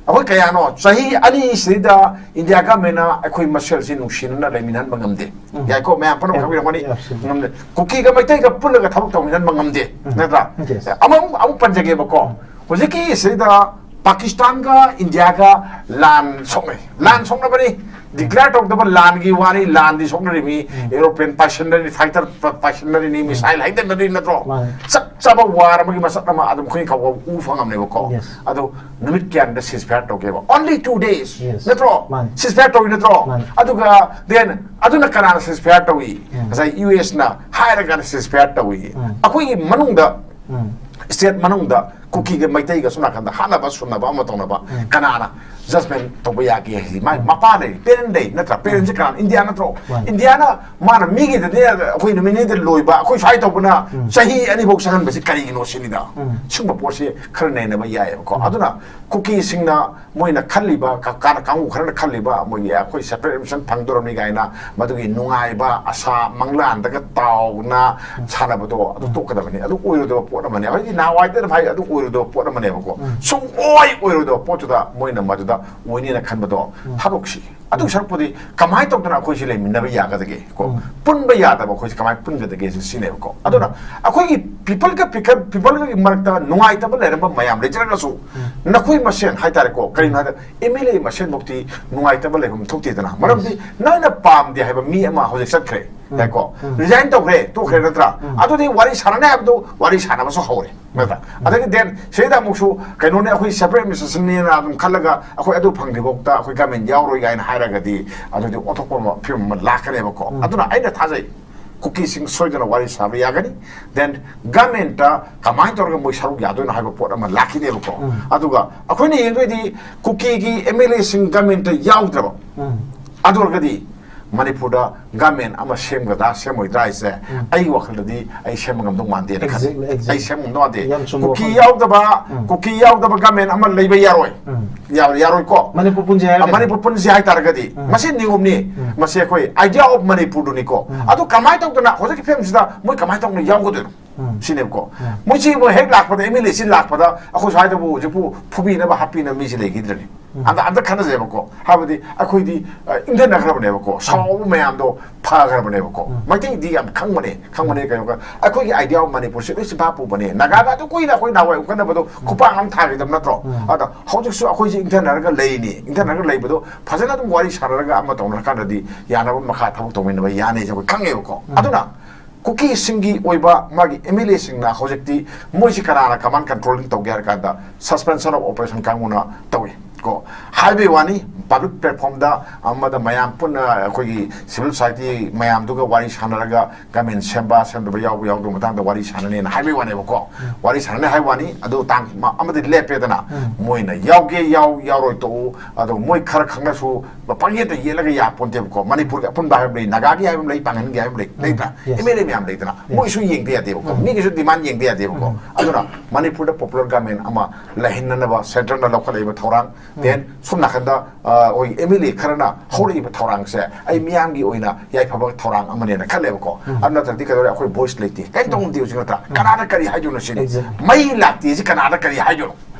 ꯑꯩꯈꯣꯏ ꯀꯌꯥꯅꯣ ꯆꯍꯤ ꯑꯅꯤꯁꯤꯗ ꯏꯟꯗꯤꯌꯥ ꯒꯃꯦꯟꯅ ꯑꯩꯈꯣꯏ ꯃꯁꯦꯜꯁꯤ ꯅꯨꯡꯁꯤꯅꯅ ꯂꯩꯃꯤꯟꯅꯍꯟꯕ ꯉꯝꯗꯦ꯫ ꯌꯥꯏꯀꯣ, ꯃꯌꯥꯝ ꯄꯨꯝꯅꯃꯛ ꯈꯪꯕꯤꯔꯝꯒꯅꯤ꯫ Absolutely. ꯉꯝꯗꯦ꯫ ꯀꯨꯀꯤꯒ ꯃꯩꯇꯩꯒ ꯄꯨꯜꯂꯒ ꯊꯕꯛ ꯇꯧꯃꯤꯟꯅꯍꯟꯕ ꯉꯝꯗꯦ꯫ ꯅꯠꯇ꯭ꯔꯥ? Yes. ꯑꯃꯨꯛ, ꯑꯃꯨꯛ ꯄꯟꯖꯒꯦꯕꯀꯣ꯫ ꯍꯧꯖꯤꯛꯀꯤ ꯁꯤꯗ ꯄꯥꯀꯤꯁꯇꯥꯟꯒ ꯏꯟꯗꯤꯌꯥꯒ ꯂꯥꯟ ꯁꯣꯛꯅꯩ꯫ ꯂꯥꯟ ꯁꯣꯛꯅꯕꯅꯤ꯫ Declare ꯇꯧꯗꯕ ꯂꯥꯟꯒꯤ ꯋꯥꯅꯤ, ꯂꯥꯟꯗꯤ ꯁꯣꯛꯅꯔꯤꯃꯤ꯫ Aeroplane ꯄꯥꯏꯁꯤꯟꯅꯔꯤ, fighter ꯄ-, ꯄꯥꯏꯁꯤꯟꯅꯔꯤꯅꯤ, missile ꯍꯩꯗꯅꯔꯤ, ꯅꯠꯇ꯭ꯔꯣ? ꯃꯥꯅꯤ꯫ ꯆꯞ ꯆꯥꯕ war ꯑꯃꯒꯤ ꯃꯁꯛ ꯑꯃ ꯑꯗꯨꯝ ꯑꯩꯈꯣꯏ ꯈꯪꯕ ꯎ ꯐꯪꯉꯝꯅꯦꯕꯀꯣ꯫ Yes. ꯑꯗꯣ ꯅꯨꯃꯤꯠ ꯀꯌꯥꯅꯤꯗ ceasefire ꯇꯧꯒꯦꯕ? Only two days. Yes. ꯅꯠꯇ꯭ꯔꯣ? ꯃꯥꯅꯤ꯫ Ceasefire ꯇꯧꯏ ꯅꯠꯇ꯭ꯔꯣ? ꯃꯥꯅꯤ꯫ ꯑꯗꯨꯒ then ꯑꯗꯨꯅ ꯀꯅꯥꯅ ceasefire ꯇꯧꯏ? ꯉꯁꯥꯏ U S ꯅ ꯍꯥꯏꯔꯒ ceasefire ꯇꯧꯏ꯫ ꯑꯩꯈꯣꯏꯒꯤ ꯃꯅꯨꯡꯗ, ꯎꯝ꯫ state ꯃꯅꯨꯡꯗ ꯀꯨꯀꯤꯒ ꯃꯩꯇꯩꯒ ꯁꯣꯝ ꯅꯥꯀꯟꯗ ꯍꯥꯠꯅꯕ ꯁꯨꯅꯕ ꯑꯃ ꯇꯧꯅꯕ ꯀꯅꯥꯅ judgement ꯇꯧꯕ ꯌꯥꯒꯦ ꯍꯥꯏꯁꯤ ꯃꯥꯏ ꯃꯄꯥ ꯂꯩ, parent ꯂꯩ, ꯅꯠꯇ꯭ꯔꯥ? Parent ꯁꯤ ꯀꯅꯥꯅ? ꯏꯟꯗꯤꯌꯥ ꯅꯠꯇ꯭ꯔꯣ? ꯃꯥꯅꯤ꯫ ꯏꯟꯗꯤꯌꯥꯅ ꯃꯥꯅ ꯃꯤꯒꯤꯗꯗꯤ ꯑꯩꯈꯣꯏ ꯅꯨꯃꯤꯠ ꯅꯤꯅꯤꯗ ꯂꯣꯏꯕ, ꯑꯩꯈꯣꯏ ꯁ꯭ꯋꯥꯏ ꯇꯧꯕꯅ ꯆꯍꯤ ꯑꯅꯤꯐꯧ ꯆꯪꯍꯟꯕꯁꯤ ꯀꯔꯤꯒꯤꯅꯣ ꯁꯤꯅꯤꯗ꯫ ꯎꯝ꯫ ꯁꯤꯒꯨꯝꯕ ꯄꯣꯠꯁꯤ ꯈꯔ ꯅꯩꯅꯕ ꯌꯥꯏꯑꯕꯀꯣ꯫ ꯑꯗꯨꯅ ꯀꯨꯀꯤꯁꯤꯡꯅ ꯃꯣꯏꯅ ꯈꯜꯂꯤꯕ, ꯀ-, ꯀꯥ-, ꯀꯥꯡꯕꯨ ꯈꯔꯅ ꯈꯜꯂꯤꯕ, ꯃꯣꯏꯒꯤ ꯑꯩꯈꯣꯏ separate admission ꯐꯪꯗꯣꯔꯝꯅꯤ ꯀꯥꯏꯅ ꯃꯗꯨꯒꯤ ꯅꯨꯡꯉꯥꯏꯕ ꯑꯁꯥ ꯃꯪꯂꯥꯟꯗꯒ ꯇꯥꯎꯅ ꯁꯥꯟꯅꯕꯗꯣ ꯑꯗꯨ ꯇꯣꯛꯀꯗꯕꯅꯤ꯫ ꯑꯗꯨ ꯑꯣꯏꯔꯣꯏꯗꯕ ꯄꯣꯠ ꯑꯃꯅꯤ꯫ ꯑꯩꯈꯣꯏꯗꯤ ꯅꯍꯥꯟꯋꯥꯏꯗꯅ ꯐꯩ, ꯑꯗꯨ ꯑꯣꯏꯔꯣꯏꯗꯕ ꯄꯣꯠ ꯑꯃꯅꯦꯕꯀꯣ, ꯁꯨꯡꯑꯣꯏ ꯑꯣꯏꯔꯣꯏꯗꯕ ꯄꯣꯠꯇꯨꯗ ꯃꯣꯏꯅ ꯃꯗꯨꯗ ꯑꯣꯏꯅꯤꯅ ꯈꯟꯕꯗꯣ, ꯊꯕꯛꯁꯤ ꯑꯗꯨ ꯁꯔꯨꯛꯄꯨꯗꯤ ꯀꯃꯥꯏꯅ ꯇꯧꯗꯅ ꯑꯩꯈꯣꯏꯁꯤ ꯂꯩꯃꯤꯟꯅꯕ ꯌꯥꯒꯗꯒꯦ ꯀꯣ? ꯄꯨꯟꯕ ꯌꯥꯗꯕ ꯑꯩꯈꯣꯏꯁꯤ ꯀꯃꯥꯏꯅ ꯄꯨꯟꯒꯗꯒꯦ ꯁꯤ ꯁꯤꯅꯦꯕꯀꯣ꯫ ꯑꯗꯨꯅ ꯑꯩꯈꯣꯏꯒꯤ ꯄꯤꯄꯜꯒ ꯄꯤꯄꯜꯒꯤ ꯃꯔꯛꯇ ꯅꯨꯡꯉꯥꯏꯇꯕ ꯂꯩꯔꯝꯕ ꯃꯌꯥꯝ ꯂꯩꯖꯔꯒꯁꯨ, ꯅꯈꯣꯏ ꯃꯁꯦꯟ ꯍꯥꯏꯇꯥꯔꯦꯀꯣ, ꯀꯔꯤꯒꯤꯅꯣ ꯍꯥꯏꯗ, ꯑꯦꯝ ꯑꯦꯜ ꯑꯦ ꯃꯁꯦꯟꯃꯛꯇꯤ ꯅꯨꯡꯉꯥꯏꯇꯕ ꯂꯩꯐꯝ ꯊꯣꯛꯇꯦꯗꯅ꯫ ꯃꯔꯝꯗꯤ ꯅꯪꯅ ꯄꯥꯝꯗꯦ ꯍꯥꯏꯕ ꯃꯤ ꯑꯃ ꯍꯧꯖꯤꯛ ꯆꯠꯈ꯭ꯔꯦ, ꯌꯥꯏꯀꯣ, ꯔꯤꯖꯥꯏꯟ ꯇꯧꯈ꯭ꯔꯦ, ꯇꯣꯛꯈ꯭ꯔꯦ ꯅꯠꯇ꯭ꯔꯥ? ꯑꯗꯨꯗꯤ ꯋꯥꯔꯤ ꯁꯥꯟꯅꯅꯤ ꯍꯥꯏꯕꯗꯨ ꯋꯥꯔꯤ ꯁꯥꯟꯅꯕꯁꯨ ꯍꯧꯔꯦ ꯅꯠꯇ꯭ꯔꯥ? ꯑꯗꯒꯤ ꯗꯦꯟ ꯁꯤꯗ ꯑꯃꯨꯛꯁꯨ ꯀꯩꯅꯣꯅꯦ, ꯑꯩꯈꯣꯏ ꯁꯦꯄꯔꯦꯠ ꯑꯦꯗꯃꯤꯅꯤꯁꯇ꯭ꯔꯦꯁꯟꯅꯦꯅ ꯑꯗꯨꯝ ꯈꯜꯂꯒ ꯑꯩꯈꯣꯏ ꯑꯗꯨ ꯐꯪꯗ꯭ꯔꯤꯐꯥꯎꯗ ꯑꯩꯈꯣꯏ ꯒꯃꯦꯟ ꯌꯥꯎꯔꯣꯏ ꯀꯥꯏꯅ ꯍꯥꯏꯔꯒꯗꯤ, ꯑꯗꯨꯗꯤ ꯑꯣꯟꯊꯣꯛꯄ ꯑꯃ, ꯐꯤꯕꯝ ꯑꯃ ꯂꯥꯛꯀꯅꯦꯕꯀꯣ꯫ ꯑꯗꯨꯅ ꯑꯩꯅ ꯊꯥꯖꯩ, ꯀꯨꯀꯤꯁꯤꯡ ꯁꯣꯏꯗꯅ ꯋꯥꯔꯤ ꯁꯥꯕ ꯌꯥꯒꯅꯤ꯫ ꯗꯦꯟ ꯒꯃꯦꯟꯇ ꯀꯃꯥꯏꯅ ꯇꯧꯔꯒ ꯃꯣꯏ ꯁꯔꯨꯛ ꯌꯥꯗꯣꯏꯅꯣ ꯍꯥꯏꯕ ꯄꯣꯠ ꯑꯃ ꯂꯥꯛꯈꯤꯅꯦꯕꯀꯣ꯫ ꯑꯗꯨꯒ ꯑꯩꯈꯣꯏꯅ ꯌꯦꯡꯗꯣꯏꯗꯤ ꯀꯨꯀꯤꯒꯤ ꯑꯦꯝ ꯑꯦꯜ ꯑꯦꯁꯤꯡ ꯒꯃꯦꯟꯇ ꯌꯥꯎꯗ꯭ꯔꯕ, ꯑꯗꯨ ꯑꯣꯏꯔꯒꯗꯤ ꯃꯅꯤꯄꯨꯔꯗ ꯒꯃꯦꯟ ꯑꯃ ꯁꯦꯝꯒꯗ꯭ꯔꯥ ꯁꯦꯝꯃꯣꯏꯗ꯭ꯔꯥ ꯍꯥꯏꯁꯦ, ꯑꯩꯒꯤ ꯋꯥꯈꯜꯗꯗꯤ ꯑꯩ ꯁꯦꯝꯕ ꯉꯝꯗꯧ ꯃꯥꯟꯗꯦꯅ ꯈꯜꯂꯤ꯫ Exactly, exactly. ꯑꯩ ꯁꯦꯝꯕ ꯉꯝꯗꯧ ꯃꯥꯟꯗꯦ꯫ ꯌꯥꯝ ꯆꯨꯝꯕ ꯀꯨꯀꯤ ꯋꯥꯐꯝ꯫ ꯌꯥꯎꯗꯕ, ꯀꯨꯀꯤ ꯌꯥꯎꯗꯕ ꯒꯃꯦꯟ ꯑꯃ ꯂꯩꯕ ꯌꯥꯔꯣꯏ꯫ ꯌꯥ-, ꯌꯥꯔꯣꯏꯀꯣ꯫ ꯃꯅꯤꯄꯨꯔ ꯄꯨꯟꯁꯤ ꯍꯥꯏꯔꯒꯗꯤ꯫ ꯃꯅꯤꯄꯨꯔ ꯄꯨꯟꯁꯤ ꯍꯥꯏꯇꯥꯔꯒꯗꯤ, ꯃꯁꯤ ꯅꯤꯌꯣꯝꯅꯤ꯫ ꯃꯁꯤ ꯑꯩꯈꯣꯏ idea of ꯃꯅꯤꯄꯨꯔꯗꯨꯅꯤꯀꯣ꯫ ꯑꯗꯨ ꯀꯃꯥꯏꯅ ꯇꯧꯗꯅ ꯍꯧꯖꯤꯛꯀꯤ ꯐꯤꯕꯝꯁꯤꯗ ꯃꯣꯏ ꯀꯃꯥꯏꯅ ꯇꯧꯗꯅ ꯌꯥꯎꯒꯗꯣꯏꯅꯣ? ꯁꯤꯅꯦꯕꯀꯣ꯫ ꯃꯣꯏꯁꯤ ꯃꯣꯏ ꯍꯦꯛ ꯂꯥꯛꯄꯗ, ꯑꯦꯝ ꯑꯦꯜ ꯑꯦꯁꯤ ꯂꯥꯛꯄꯗ ꯑꯩꯈꯣꯏ ꯁ꯭ꯋꯥꯏꯗꯕꯨ ꯍꯧꯖꯤꯛꯄꯨ ꯐꯨꯕꯤꯅꯕ ꯍꯥꯠꯄꯤꯅꯕ ꯃꯤꯁꯤ ꯂꯩꯈꯤꯗ꯭ꯔꯅꯤ꯫ ꯑꯝꯇ, ꯑꯝꯇ ꯈꯟꯅꯖꯩꯕꯀꯣ꯫ ꯍꯥꯏꯕꯗꯤ ꯑꯩꯈꯣꯏꯗꯤ, ꯑ, ꯏꯪꯊꯅꯈ꯭ꯔꯕꯅꯦꯕꯀꯣ꯫ ꯁꯥꯎꯕ ꯃꯌꯥꯝꯗꯣ ꯐꯈ꯭ꯔꯕꯅꯦꯕꯀꯣ꯫ ꯃꯩꯇꯩꯗꯤ ꯌꯥꯝ ꯈꯪꯕꯅꯦ, ꯈꯪꯕꯅꯦ ꯀꯩꯅꯣ, ꯑꯩꯈꯣꯏꯒꯤ idea of ꯃꯅꯤꯄꯨꯔꯁꯦ ꯂꯣꯏ ꯆꯤꯟꯐꯥ ꯄꯨꯕꯅꯦ꯫ ꯅꯥꯒꯥꯒ ꯑꯗꯨ ꯀꯨꯏꯅ ꯑꯩꯈꯣꯏ ꯅꯍꯥꯟꯋꯥꯏ ꯎꯈꯠꯅꯕꯗꯣ ꯈꯨꯄꯥꯛ ꯑꯃ ꯊꯥꯈꯤꯗꯕ ꯅꯠꯇ꯭ꯔꯣ? ꯑꯗ ꯍꯧꯖꯤꯛꯁꯨ ꯑꯩꯈꯣꯏꯁꯦ ꯏꯪꯊꯅꯔꯒ ꯂꯩꯔꯤꯅꯤ꯫ ꯏꯪꯊꯅꯔꯒ ꯂꯩꯕꯗꯣ ꯐꯖꯅ ꯑꯗꯨꯝ ꯋꯥꯔꯤ ꯁꯥꯟꯅꯔꯒ ꯑꯃ ꯇꯧꯅꯔꯀꯥꯟꯗꯗꯤ ꯌꯥꯅꯕ ꯃꯈꯥ ꯊꯕꯛ ꯇꯧꯃꯤꯟꯅꯕ ꯌꯥꯅꯤꯁꯦ ꯑꯩꯈꯣꯏ ꯈꯪꯉꯦꯕꯀꯣ꯫ ꯑꯗꯨꯅ ꯀꯨꯀꯤꯁꯤꯡꯒꯤ ꯑꯣꯏꯕ ꯃꯥꯒꯤ ꯑꯦꯝ ꯑꯦꯜ ꯑꯦꯁꯤꯡꯅ ꯍꯧꯖꯤꯛꯇꯤ ꯃꯣꯏꯁꯤ ꯀꯅꯥꯅ command controlling ꯇꯧꯒꯦ ꯍꯥꯏꯔ ꯀꯥꯟꯗ, suspension of operation ꯀꯥꯡꯕꯨꯅ ꯇꯧꯏ ꯀꯣ꯫ ꯍꯥꯏꯕꯒꯤ ꯋꯥꯅꯤ, public platformꯗ ꯑꯃꯗ ꯃꯌꯥꯝ ꯄꯨꯟꯅ ꯑꯩꯈꯣꯏꯒꯤ civil society ꯃꯌꯥꯝꯗꯨꯒ ꯋꯥꯔꯤ ꯁꯥꯟꯅꯔꯒ government ꯁꯦꯝꯕ ꯁꯦꯝꯗꯕ ꯌꯥꯎꯕ ꯌꯥꯎꯗꯕ ꯃꯇꯥꯡꯗ ꯋꯥꯔꯤ ꯁꯥꯟꯅꯅꯦꯅ ꯍꯥꯏꯕꯒꯤ ꯋꯥꯅꯦꯕꯀꯣ꯫ ꯋꯥꯔꯤ ꯁꯥꯟꯅꯅꯤ ꯍꯥꯏꯕ ꯋꯥꯅꯤ, ꯑꯗꯨ ꯇꯥꯡ ꯃ-, ꯑꯃꯗꯤ ꯂꯦꯞꯄꯦꯗꯅ, ꯃꯣꯏꯅ ꯌꯥꯎꯒꯦ ꯌꯥꯎ, ꯌꯥꯎꯔꯣꯏ ꯇꯣꯛꯎ, ꯑꯗꯣ ꯃꯣꯏ ꯈꯔ ꯈꯪꯅꯁꯨ ꯄꯪꯌꯦꯠꯇ ꯌꯦꯠꯂꯒ ꯌꯥꯄꯣꯟꯇꯦꯕꯀꯣ꯫ ꯃꯅꯤꯄꯨꯔꯒꯤ ꯑꯄꯨꯟꯕ ꯍꯥꯏꯕ ꯂꯩ, ꯅꯥꯒꯥꯒꯤ ꯍꯥꯏꯕ ꯑꯃ ꯂꯩ, ꯄꯥꯡꯒꯟꯒꯤ ꯍꯥꯏꯕ ꯑꯃ ꯂꯩ, ꯂꯩꯇ꯭ꯔꯥ? Yes. ꯑꯦꯝ ꯑꯦꯜ ꯑꯦ ꯃꯌꯥꯝ ꯂꯩꯗꯅ, ꯃꯣꯏꯁꯨ ꯌꯦꯡꯗ ꯌꯥꯗꯦꯕꯀꯣ, ꯃꯤꯒꯤꯁꯨ demand ꯌꯦꯡꯗ ꯌꯥꯗꯦꯕꯀꯣ꯫ ꯑꯗꯨꯅ ꯃꯅꯤꯄꯨꯔꯗ popular government ꯑꯃ ꯂꯩꯍꯟꯅꯅꯕ centreꯅ ꯂꯧꯈꯠꯂꯛꯏꯕ ꯊꯧꯔꯥꯡ, Then ꯁꯣꯝ ꯅꯥꯀꯟꯗ ꯑꯩꯈꯣꯏ ꯑꯦꯝ ꯑꯦꯜ ꯑꯦ ꯈꯔꯅ ꯍꯧꯔꯛꯏꯕ ꯊꯧꯔꯥꯡꯁꯦ ꯑꯩ ꯃꯤꯌꯥꯝꯒꯤ ꯑꯣꯏꯅ ꯌꯥꯏꯐꯕ ꯊꯧꯔꯥꯡ ꯑꯃꯅꯦꯅ ꯈꯜꯂꯦꯕꯀꯣ꯫ ꯑꯗꯨ ꯅꯠꯇ꯭ꯔꯗꯤ ꯀꯩꯗꯧꯔꯦ? ꯑꯩꯈꯣꯏ ꯚꯣꯏꯁ ꯂꯩꯇꯦ, ꯀꯔꯤꯝ ꯇꯧꯐꯝ ꯂꯩꯇꯦ ꯍꯧꯖꯤꯛ, ꯅꯠꯇ꯭ꯔꯥ? ꯀꯅꯥꯗ ꯀꯔꯤ ꯍꯥꯏꯗꯣꯏꯅꯣ ꯁꯤꯅꯤ꯫ ꯃꯩ ꯂꯥꯛꯇꯦ ꯁꯤ ꯀꯅꯥꯗ ꯀꯔꯤ ꯍꯥꯏꯗꯣꯏꯅꯣ?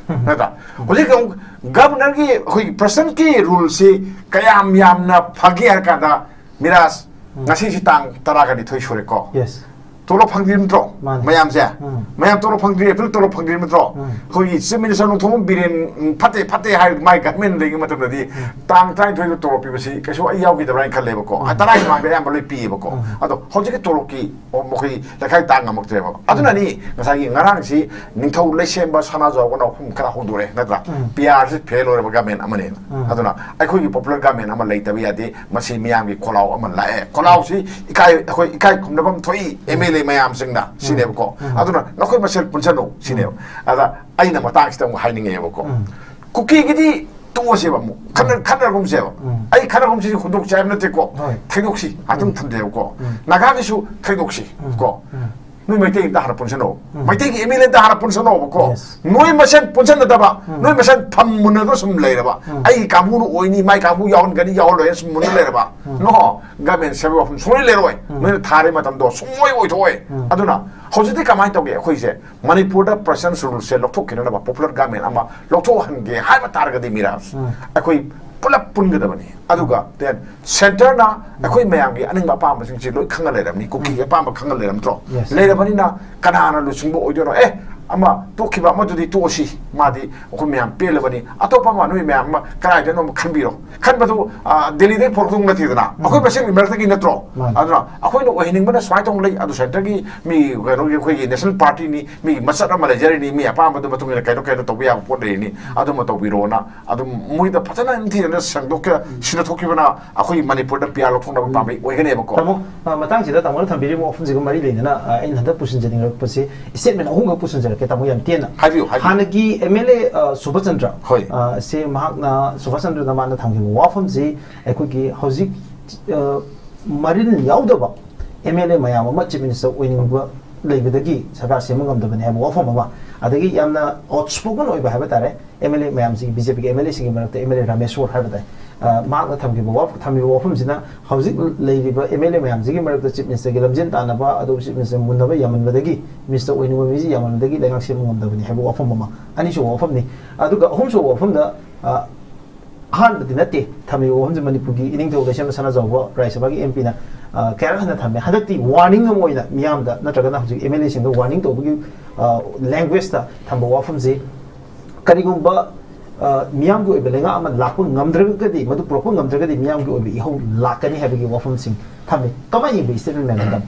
ꯅꯠꯇ꯭ꯔꯥ? ꯍꯧꯖꯤꯛ ꯑꯃꯨꯛ ꯒꯕꯔꯅꯔꯒꯤ ꯑꯩꯈꯣꯏꯒꯤ ꯄ꯭ꯔꯁꯟꯒꯤ ꯔꯨꯜꯁꯤ ꯀꯌꯥꯝ ꯌꯥꯝꯅ ꯐꯒꯦ ꯍꯥꯏꯔ ꯀꯥꯟꯗ, ꯃꯤꯔꯥꯖ, ꯉꯁꯤꯁꯤ ꯇꯥꯡ ꯇꯔꯥꯒ ꯅꯤꯊꯣꯏ ꯁꯨꯔꯦꯀꯣ꯫ ꯌꯦꯁ꯫ ꯇꯣꯂꯣꯞ ꯐꯪꯗ꯭ꯔꯤꯕ ꯅꯠꯇ꯭ꯔꯣ? ꯃꯥꯅꯦ꯫ ꯃꯌꯥꯝꯁꯦ ꯎꯝ꯫ ꯃꯌꯥꯝ ꯇꯣꯂꯣꯞ ꯐꯪꯗ꯭ꯔꯤ, ꯑꯦꯄ꯭ꯔꯤꯜ ꯇꯣꯂꯣꯞ ꯐꯪꯗ꯭ꯔꯤꯕ ꯅꯠꯇ꯭ꯔꯣ? ꯎꯝ꯫ ꯑꯩꯈꯣꯏꯒꯤ ꯆꯤꯐ ꯃꯤꯅꯤꯁꯇꯔ ꯅꯣꯡꯊꯣꯝꯕꯝ ꯕꯤꯔꯦꯟ, ꯎꯝ, ꯐꯠꯇꯦ ꯐꯠꯇꯦ ꯍꯥꯏ ꯃꯥꯏ ꯒꯚꯔꯟꯃꯦꯟ ꯂꯩꯔꯤꯉꯩ ꯃꯇꯝꯗꯗꯤ ꯇꯥꯡ ꯇꯔꯥꯅꯤꯊꯣꯏꯗ ꯇꯣꯂꯣꯞ ꯄꯤꯕꯁꯤ ꯀꯩꯁꯨ ꯑꯩ ꯌꯥꯎꯈꯤꯗꯕ꯭ꯔꯥ ꯍꯥꯏꯅ ꯈꯜꯂꯦꯕꯀꯣ꯫ ꯇꯔꯥꯒꯤ ꯃꯃꯥꯡꯗ ꯑꯌꯥꯝꯕ ꯂꯣꯏ ꯄꯤꯌꯦꯕꯀꯣ꯫ ꯎꯝ꯫ ꯑꯗꯣ ꯍꯧꯖꯤꯛꯀꯤ ꯇꯣꯂꯣꯞꯀꯤ, ꯑꯣ, ꯃꯈꯣꯏ ꯂꯩꯈꯥꯏ ꯇꯥꯡ ꯉꯝꯃꯛꯇ꯭ꯔꯦꯕ꯫ ꯑꯗꯨꯅꯅꯤ ꯉꯁꯥꯏꯒꯤ ꯉꯔꯥꯡꯁꯤ ꯅꯤꯡꯊꯧ ꯂꯩꯁꯦꯝꯕ ꯁꯅꯥꯖꯥꯎꯕꯅ ꯋꯥꯐꯝ ꯈꯔ ꯍꯧꯗꯣꯔꯛꯑꯦ, ꯅꯠꯇ꯭ꯔꯥ? ꯎꯝ꯫ ꯄꯤ ꯑꯥꯔꯁꯤ ꯐꯦꯜ ꯑꯣꯏꯔꯕ ꯒꯚꯔꯟꯃꯦꯟ ꯑꯃꯅꯦꯅ꯫ ꯎꯝ꯫ ꯑꯗꯨꯅ ꯑꯩꯈꯣꯏꯒꯤ ꯄꯣꯄꯨꯂꯔ ꯒꯚꯔꯟꯃꯦꯟ ꯑꯃ ꯂꯩꯇꯕ ꯌꯥꯗꯦ꯫ ꯃꯁꯤ ꯃꯤꯌꯥꯝꯒꯤ ꯈꯣꯜꯂꯥꯎ ꯑꯃ ꯂꯥꯛꯑꯦ꯫ ꯈꯣꯜꯂꯥꯎꯁꯤ ꯏꯀꯥꯏ, ꯑꯩꯈꯣꯏ ꯏꯀꯥꯏ ꯈꯨꯝꯅꯐꯝ ꯊꯣꯛꯏ ꯑꯦꯝ ꯑꯦꯜ ꯑꯦ ꯃꯌꯥꯝꯁꯤꯡꯅ, ꯁꯤꯅꯦꯕꯀꯣ꯫ ꯎꯝ꯫ ꯑꯗꯨꯅ ꯅꯈꯣꯏ ꯃꯁꯦꯜ ꯄꯨꯟꯁꯅꯨ ꯁꯤꯅꯦꯕ꯫ ꯑꯗ ꯑꯩꯅ ꯃꯇꯥꯡꯁꯤꯗ ꯑꯃꯨꯛ ꯍꯥꯏꯅꯤꯡꯉꯦꯕꯀꯣ꯫ ꯎꯝ꯫ ꯀꯨꯀꯤꯒꯤꯗꯤ ꯇꯣꯛꯑꯁꯦꯕ ꯑꯃꯨꯛ꯫ ꯈꯟꯅ-, ꯈꯟꯅꯔꯒꯨꯝꯁꯦꯕ꯫ ꯎꯝ꯫ ꯑꯩ ꯈꯟꯅꯔꯒꯨꯝꯁꯤ ꯍꯨꯟꯗꯣꯛꯁꯦ ꯍꯥꯏꯕ ꯅꯠꯇꯦꯀꯣ꯫ ꯍꯣꯏ꯫ ꯊꯩꯗꯣꯛꯁꯤ꯫ ꯑꯗꯨꯝ ꯊꯝꯖꯩꯕꯀꯣ꯫ ꯎꯝ꯫ ꯅꯥꯒꯥꯒꯤꯁꯨ ꯊꯩꯗꯣꯛꯁꯤ ꯎꯝ꯫ ꯀꯣ꯫ ꯎꯝ꯫ ꯅꯣꯏ ꯃꯩꯇꯩ ꯑꯝꯇ ꯍꯥꯟꯅ ꯄꯨꯟꯁꯤꯜꯂꯛꯑꯣ꯫ ꯎꯝ꯫ ꯃꯩꯇꯩꯒꯤ ꯑꯦꯝ ꯑꯦꯜ ꯑꯦ ꯑꯝꯇ ꯍꯥꯟꯅ ꯄꯨꯟꯁꯤꯜꯂꯛꯑꯣꯕꯀꯣ꯫ Yes. ꯅꯣꯏ ꯃꯁꯦꯟ ꯄꯨꯟꯁꯤꯟꯅꯗꯕ, ꯎꯝ꯫ ꯅꯣꯏ ꯃꯁꯦꯟ ꯐꯝ ꯃꯨꯟꯅꯗ ꯁꯨꯝ ꯂꯩꯔꯕ꯫ ꯎꯝ꯫ ꯑꯩꯒꯤ ꯀꯥꯡꯕꯨꯅ ꯑꯣꯏꯅꯤ, ꯃꯥꯏ ꯀꯥꯡꯕꯨ ꯌꯥꯎꯍꯟꯒꯅꯤ, ꯌꯥꯎꯍꯜꯂꯣꯏꯅ ꯁꯨꯝ ꯃꯨꯟꯅ ꯂꯩꯔꯕ꯫ ꯎꯝ꯫ No, government ꯁꯦꯝꯕ ꯋꯥꯐꯝ ꯁꯨꯡꯂꯩ ꯂꯩꯔꯣꯏ꯫ ꯎꯝ꯫ ꯅꯣꯏꯅ ꯊꯥꯔꯤ ꯃꯇꯝꯗꯣ ꯁꯨꯡꯑꯣꯏ ꯑꯣꯏꯊꯣꯛꯑꯣꯏ꯫ ꯎꯝ꯫ ꯑꯗꯨꯅ ꯍꯧꯖꯤꯛꯇꯤ ꯀꯃꯥꯏꯅ ꯇꯧꯒꯦ? ꯑꯩꯈꯣꯏꯁꯦ ꯃꯅꯤꯄꯨꯔꯗ ꯄ꯭ꯔꯁꯟꯁ ꯔꯨꯜꯁꯦ ꯂꯧꯊꯣꯛꯈꯤꯅꯅꯕ ꯄꯣꯄꯨꯂꯔ ꯒꯚꯔꯟꯃꯦꯟ ꯑꯃ ꯂꯧꯊꯣꯛꯍꯟꯒꯦ ꯍꯥꯏꯕ ꯇꯥꯔꯒꯗꯤ, ꯃꯤꯔꯥꯖ, ꯎꯝ꯫ ꯑꯩꯈꯣꯏ ꯄꯨꯂꯞ ꯄꯨꯟꯒꯗꯕꯅꯤ꯫ ꯑꯗꯨꯒ then ꯁꯦꯟꯇꯔꯅ ꯑꯩꯈꯣꯏ ꯃꯌꯥꯝꯒꯤ ꯑꯅꯤꯡꯕ ꯑꯄꯥꯝꯕꯁꯤꯡꯁꯤ ꯂꯣꯏ ꯈꯪꯉ ꯂꯩꯔꯝꯅꯤ꯫ ꯀꯨꯀꯤꯒꯤ ꯑꯄꯥꯝꯕ ꯈꯪꯉ ꯂꯩꯔꯝꯗ꯭ꯔꯣ? Yes. ꯂꯩꯔꯕꯅꯤꯅ ꯀꯅꯥꯅ ꯂꯨꯆꯤꯡꯕ ꯑꯣꯏꯗꯣꯏꯅꯣ? ꯑꯦ, ꯑꯃ ꯇꯣꯛꯈꯤꯕ ꯑꯃꯗꯨꯗꯤ ꯇꯣꯛꯑꯁꯤ, ꯃꯥꯗꯤ ꯑꯩꯈꯣꯏ ꯃꯌꯥꯝ ꯄꯦꯜꯂꯕꯅꯤ, ꯑꯇꯣꯞꯄ ꯑꯃ ꯅꯣꯏ ꯃꯌꯥꯝ ꯑꯃ ꯀꯗꯥꯏꯗꯅꯣ ꯑꯃ ꯈꯟꯕꯤꯔꯣ꯫ ꯈꯟꯕꯗꯨ, ꯑ, ꯗꯦꯜꯂꯤꯗꯒꯤ ꯄꯨꯔꯛꯇꯧ ꯅꯠꯇꯦꯗꯅ, ꯑꯩꯈꯣꯏ ꯃꯁꯦꯜꯒꯤ ꯃꯔꯛꯇꯒꯤ ꯅꯠꯇ꯭ꯔꯣ? ꯃꯥꯅꯤ꯫ ꯑꯗꯨꯅ ꯑꯩꯈꯣꯏꯅ ꯑꯣꯏꯍꯟꯅꯤꯡꯕꯅ ꯁꯨꯃꯥꯏꯅ ꯇꯧꯅ ꯂꯩ, ꯑꯗꯨ ꯁꯦꯟꯇꯔꯒꯤ ꯃꯤ ꯀꯩꯅꯣꯒꯤ ꯑꯩꯈꯣꯏꯒꯤ ꯅꯦꯁꯅꯦꯜ ꯄꯥꯔꯇꯤꯅꯤ, ꯃꯤꯒꯤ ꯃꯆꯠ ꯑꯃ ꯂꯩꯖꯔꯤꯅꯤ, ꯃꯤ ꯑꯄꯥꯝꯕꯗꯨ ꯃꯇꯨꯡ ꯏꯟꯅ ꯀꯩꯅꯣ ꯀꯩꯅꯣ ꯇꯧꯕ ꯌꯥꯕ ꯄꯣꯠ ꯂꯩꯔꯤꯅꯤ, ꯑꯗꯨꯃ ꯇꯧꯕꯤꯔꯣꯅ ꯑꯗꯨꯝ ꯃꯣꯏꯗ ꯐꯖꯅ ꯅꯤꯡꯊꯤꯖꯅ ꯁꯦꯡꯗꯣꯛꯀ-, ꯁꯤꯟꯅꯊꯣꯛꯈꯤꯕꯅ ꯑꯩꯈꯣꯏ ꯃꯅꯤꯄꯨꯔꯗ ꯄꯤ ꯑꯥꯔ ꯂꯧꯊꯣꯛꯅꯕ ꯄꯥꯝꯕꯩ ꯑꯣꯏꯒꯅꯦꯕꯀꯣ꯫ ꯇꯥꯃꯣ, ꯑ, ꯃꯇꯥꯡꯁꯤꯗ ꯇꯥꯃꯣꯅ ꯊꯝꯕꯤꯔꯤꯕ ꯋꯥꯐꯝꯁꯤꯒ ꯃꯔꯤ ꯂꯩꯅꯅ, ꯑ, ꯑꯩꯅ ꯍꯟꯗꯛ ꯄꯨꯁꯤꯟꯖꯅꯤꯡꯂꯛꯄꯁꯤ statement ꯑꯍꯨꯝꯈꯛ ꯄꯨꯁꯤꯟꯖꯔꯛꯀꯦ, ꯇꯥꯃꯣ, ꯌꯥꯝ ꯇꯦꯟꯅ꯫ ꯍꯥꯏꯕꯤꯌꯨ, ꯍꯥꯏꯕꯤꯌꯨ꯫ ꯍꯥꯟꯅꯒꯤ ꯑꯦꯝ ꯑꯦꯜ ꯑꯦ, ꯑ, ꯁꯨꯕꯆꯟꯗ꯭ꯔ, ꯍꯣꯏ꯫ ꯑ, ꯁꯦ ꯃꯍꯥꯛꯅ, ꯁꯨꯕꯆꯟꯗ꯭ꯔꯅ ꯃꯥꯅ ꯊꯝꯈꯤꯕ ꯋꯥꯐꯝꯁꯤ ꯑꯩꯈꯣꯏꯒꯤ ꯍꯧꯖꯤꯛ, ꯑ, ꯃꯔꯤꯜ ꯌꯥꯎꯗꯕ ꯑꯦꯝ ꯑꯦꯜ ꯑꯦ ꯃꯌꯥꯝ ꯑꯃ ꯆꯤꯐ ꯃꯤꯅꯤꯁꯇꯔ ꯑꯣꯏꯅꯤꯡꯕ ꯂꯩꯕꯗꯒꯤ ꯁꯔꯀꯥꯔ ꯁꯦꯝꯕ ꯉꯝꯗꯕꯅꯤ ꯍꯥꯏꯕ ꯋꯥꯐꯝ ꯑꯃ꯫ ꯑꯗꯒꯤ ꯌꯥꯝꯅ ꯑꯥꯎꯠꯁ꯭ꯄꯣꯀꯟ ꯑꯣꯏꯕ ꯍꯥꯏꯕ ꯇꯥꯔꯦ, ꯑꯦꯝ ꯑꯦꯜ ꯑꯦ ꯃꯌꯥꯝꯁꯤꯒꯤ, ꯕꯤ ꯖꯦ ꯄꯤꯒꯤ ꯑꯦꯝ ꯑꯦꯜ ꯑꯦꯁꯤꯡꯒꯤ ꯃꯔꯛꯇ ꯑꯦꯝ ꯑꯦꯜ ꯑꯦ ꯔꯥꯃꯦꯁꯣꯔ ꯍꯥꯏꯕ ꯇꯥꯏ꯫ ꯑ, ꯃꯍꯥꯛꯅ ꯊꯝꯈꯤꯕ ꯋꯥꯐ-, ꯊꯝꯂꯤꯕ ꯋꯥꯐꯝꯁꯤꯅ ꯍꯧꯖꯤꯛ ꯂꯩꯔꯤꯕ ꯑꯦꯝ ꯑꯦꯜ ꯑꯦ ꯃꯌꯥꯝꯁꯤꯒꯤ ꯃꯔꯛꯇ ꯆꯤꯐ ꯃꯤꯅꯤꯁꯇꯔꯒꯤ ꯂꯝꯖꯦꯟ ꯇꯥꯟꯅꯕ, ꯑꯗꯨ ꯆꯤꯐ ꯃꯤꯅꯤꯁꯇꯔ ꯃꯨꯟꯅꯕ ꯌꯥꯝꯃꯟꯕꯗꯒꯤ ꯃꯤꯅꯤꯁꯇꯔ ꯑꯣꯏꯅꯤꯡꯕ ꯃꯤꯁꯤ ꯌꯥꯝꯃꯟꯕꯗꯒꯤ ꯂꯩꯉꯥꯛ ꯁꯦꯝꯕ ꯉꯝꯗꯕꯅꯤ ꯍꯥꯏꯕ ꯋꯥꯐꯝ ꯑꯃ꯫ ꯑꯅꯤꯁꯨꯕ ꯋꯥꯐꯝꯅꯤ꯫ ꯑꯗꯨꯒ ꯑꯍꯨꯝꯁꯨꯕ ꯋꯥꯐꯝꯗ, ꯑ, ꯑꯍꯥꯟꯕꯗꯤ ꯅꯠꯇꯦ, ꯊꯝꯂꯤꯕ ꯋꯥꯐꯝꯁꯦ ꯃꯅꯤꯄꯨꯔꯒꯤ ꯏꯅꯤꯡꯊꯧ ꯂꯩꯁꯦꯝꯕ ꯁꯅꯥꯖꯥꯎꯕ ꯔꯥꯖ꯭ꯌ ꯁꯚꯥꯒꯤ ꯑꯦꯝ ꯄꯤꯅ, ꯑ, ꯀꯌꯥꯔꯛ ꯍꯟꯅ ꯊꯝꯃꯦ꯫ ꯍꯟꯗꯛꯇꯤ ꯋꯥꯔꯅꯤꯡ ꯑꯃ ꯑꯣꯏꯅ ꯃꯤꯌꯥꯝꯗ, ꯅꯠꯇ꯭ꯔꯒꯅ ꯍꯧꯖꯤꯛ ꯑꯦꯝ ꯑꯦꯜ ꯑꯦꯁꯤꯡꯗ ꯋꯥꯔꯅꯤꯡ ꯇꯧꯕꯒꯤ, ꯑ, ꯂꯦꯡꯒ꯭ꯋꯦꯖꯇ ꯊꯝꯕ ꯋꯥꯐꯝꯁꯤ, ꯀꯔꯤꯒꯨꯝꯕ, ꯑ, ꯃꯤꯌꯥꯝꯒꯤ ꯑꯣꯏꯕ ꯂꯩꯉꯥꯛ ꯑꯃ ꯂꯥꯛꯄ ꯉꯝꯗ꯭ꯔꯒꯗꯤ, ꯃꯗꯨ ꯄꯨꯔꯛꯄ ꯉꯝꯗ꯭ꯔꯒꯗꯤ ꯃꯤꯌꯥꯝꯒꯤ ꯑꯣꯏꯕ ꯏꯍꯧ ꯂꯥꯛꯀꯅꯤ ꯍꯥꯏꯕꯒꯤ ꯋꯥꯐꯝꯁꯤꯡ ꯊꯝꯃꯤ꯫ ꯀꯃꯥꯏꯅ ꯌꯦꯡꯕ statement ꯃꯌꯥꯝ?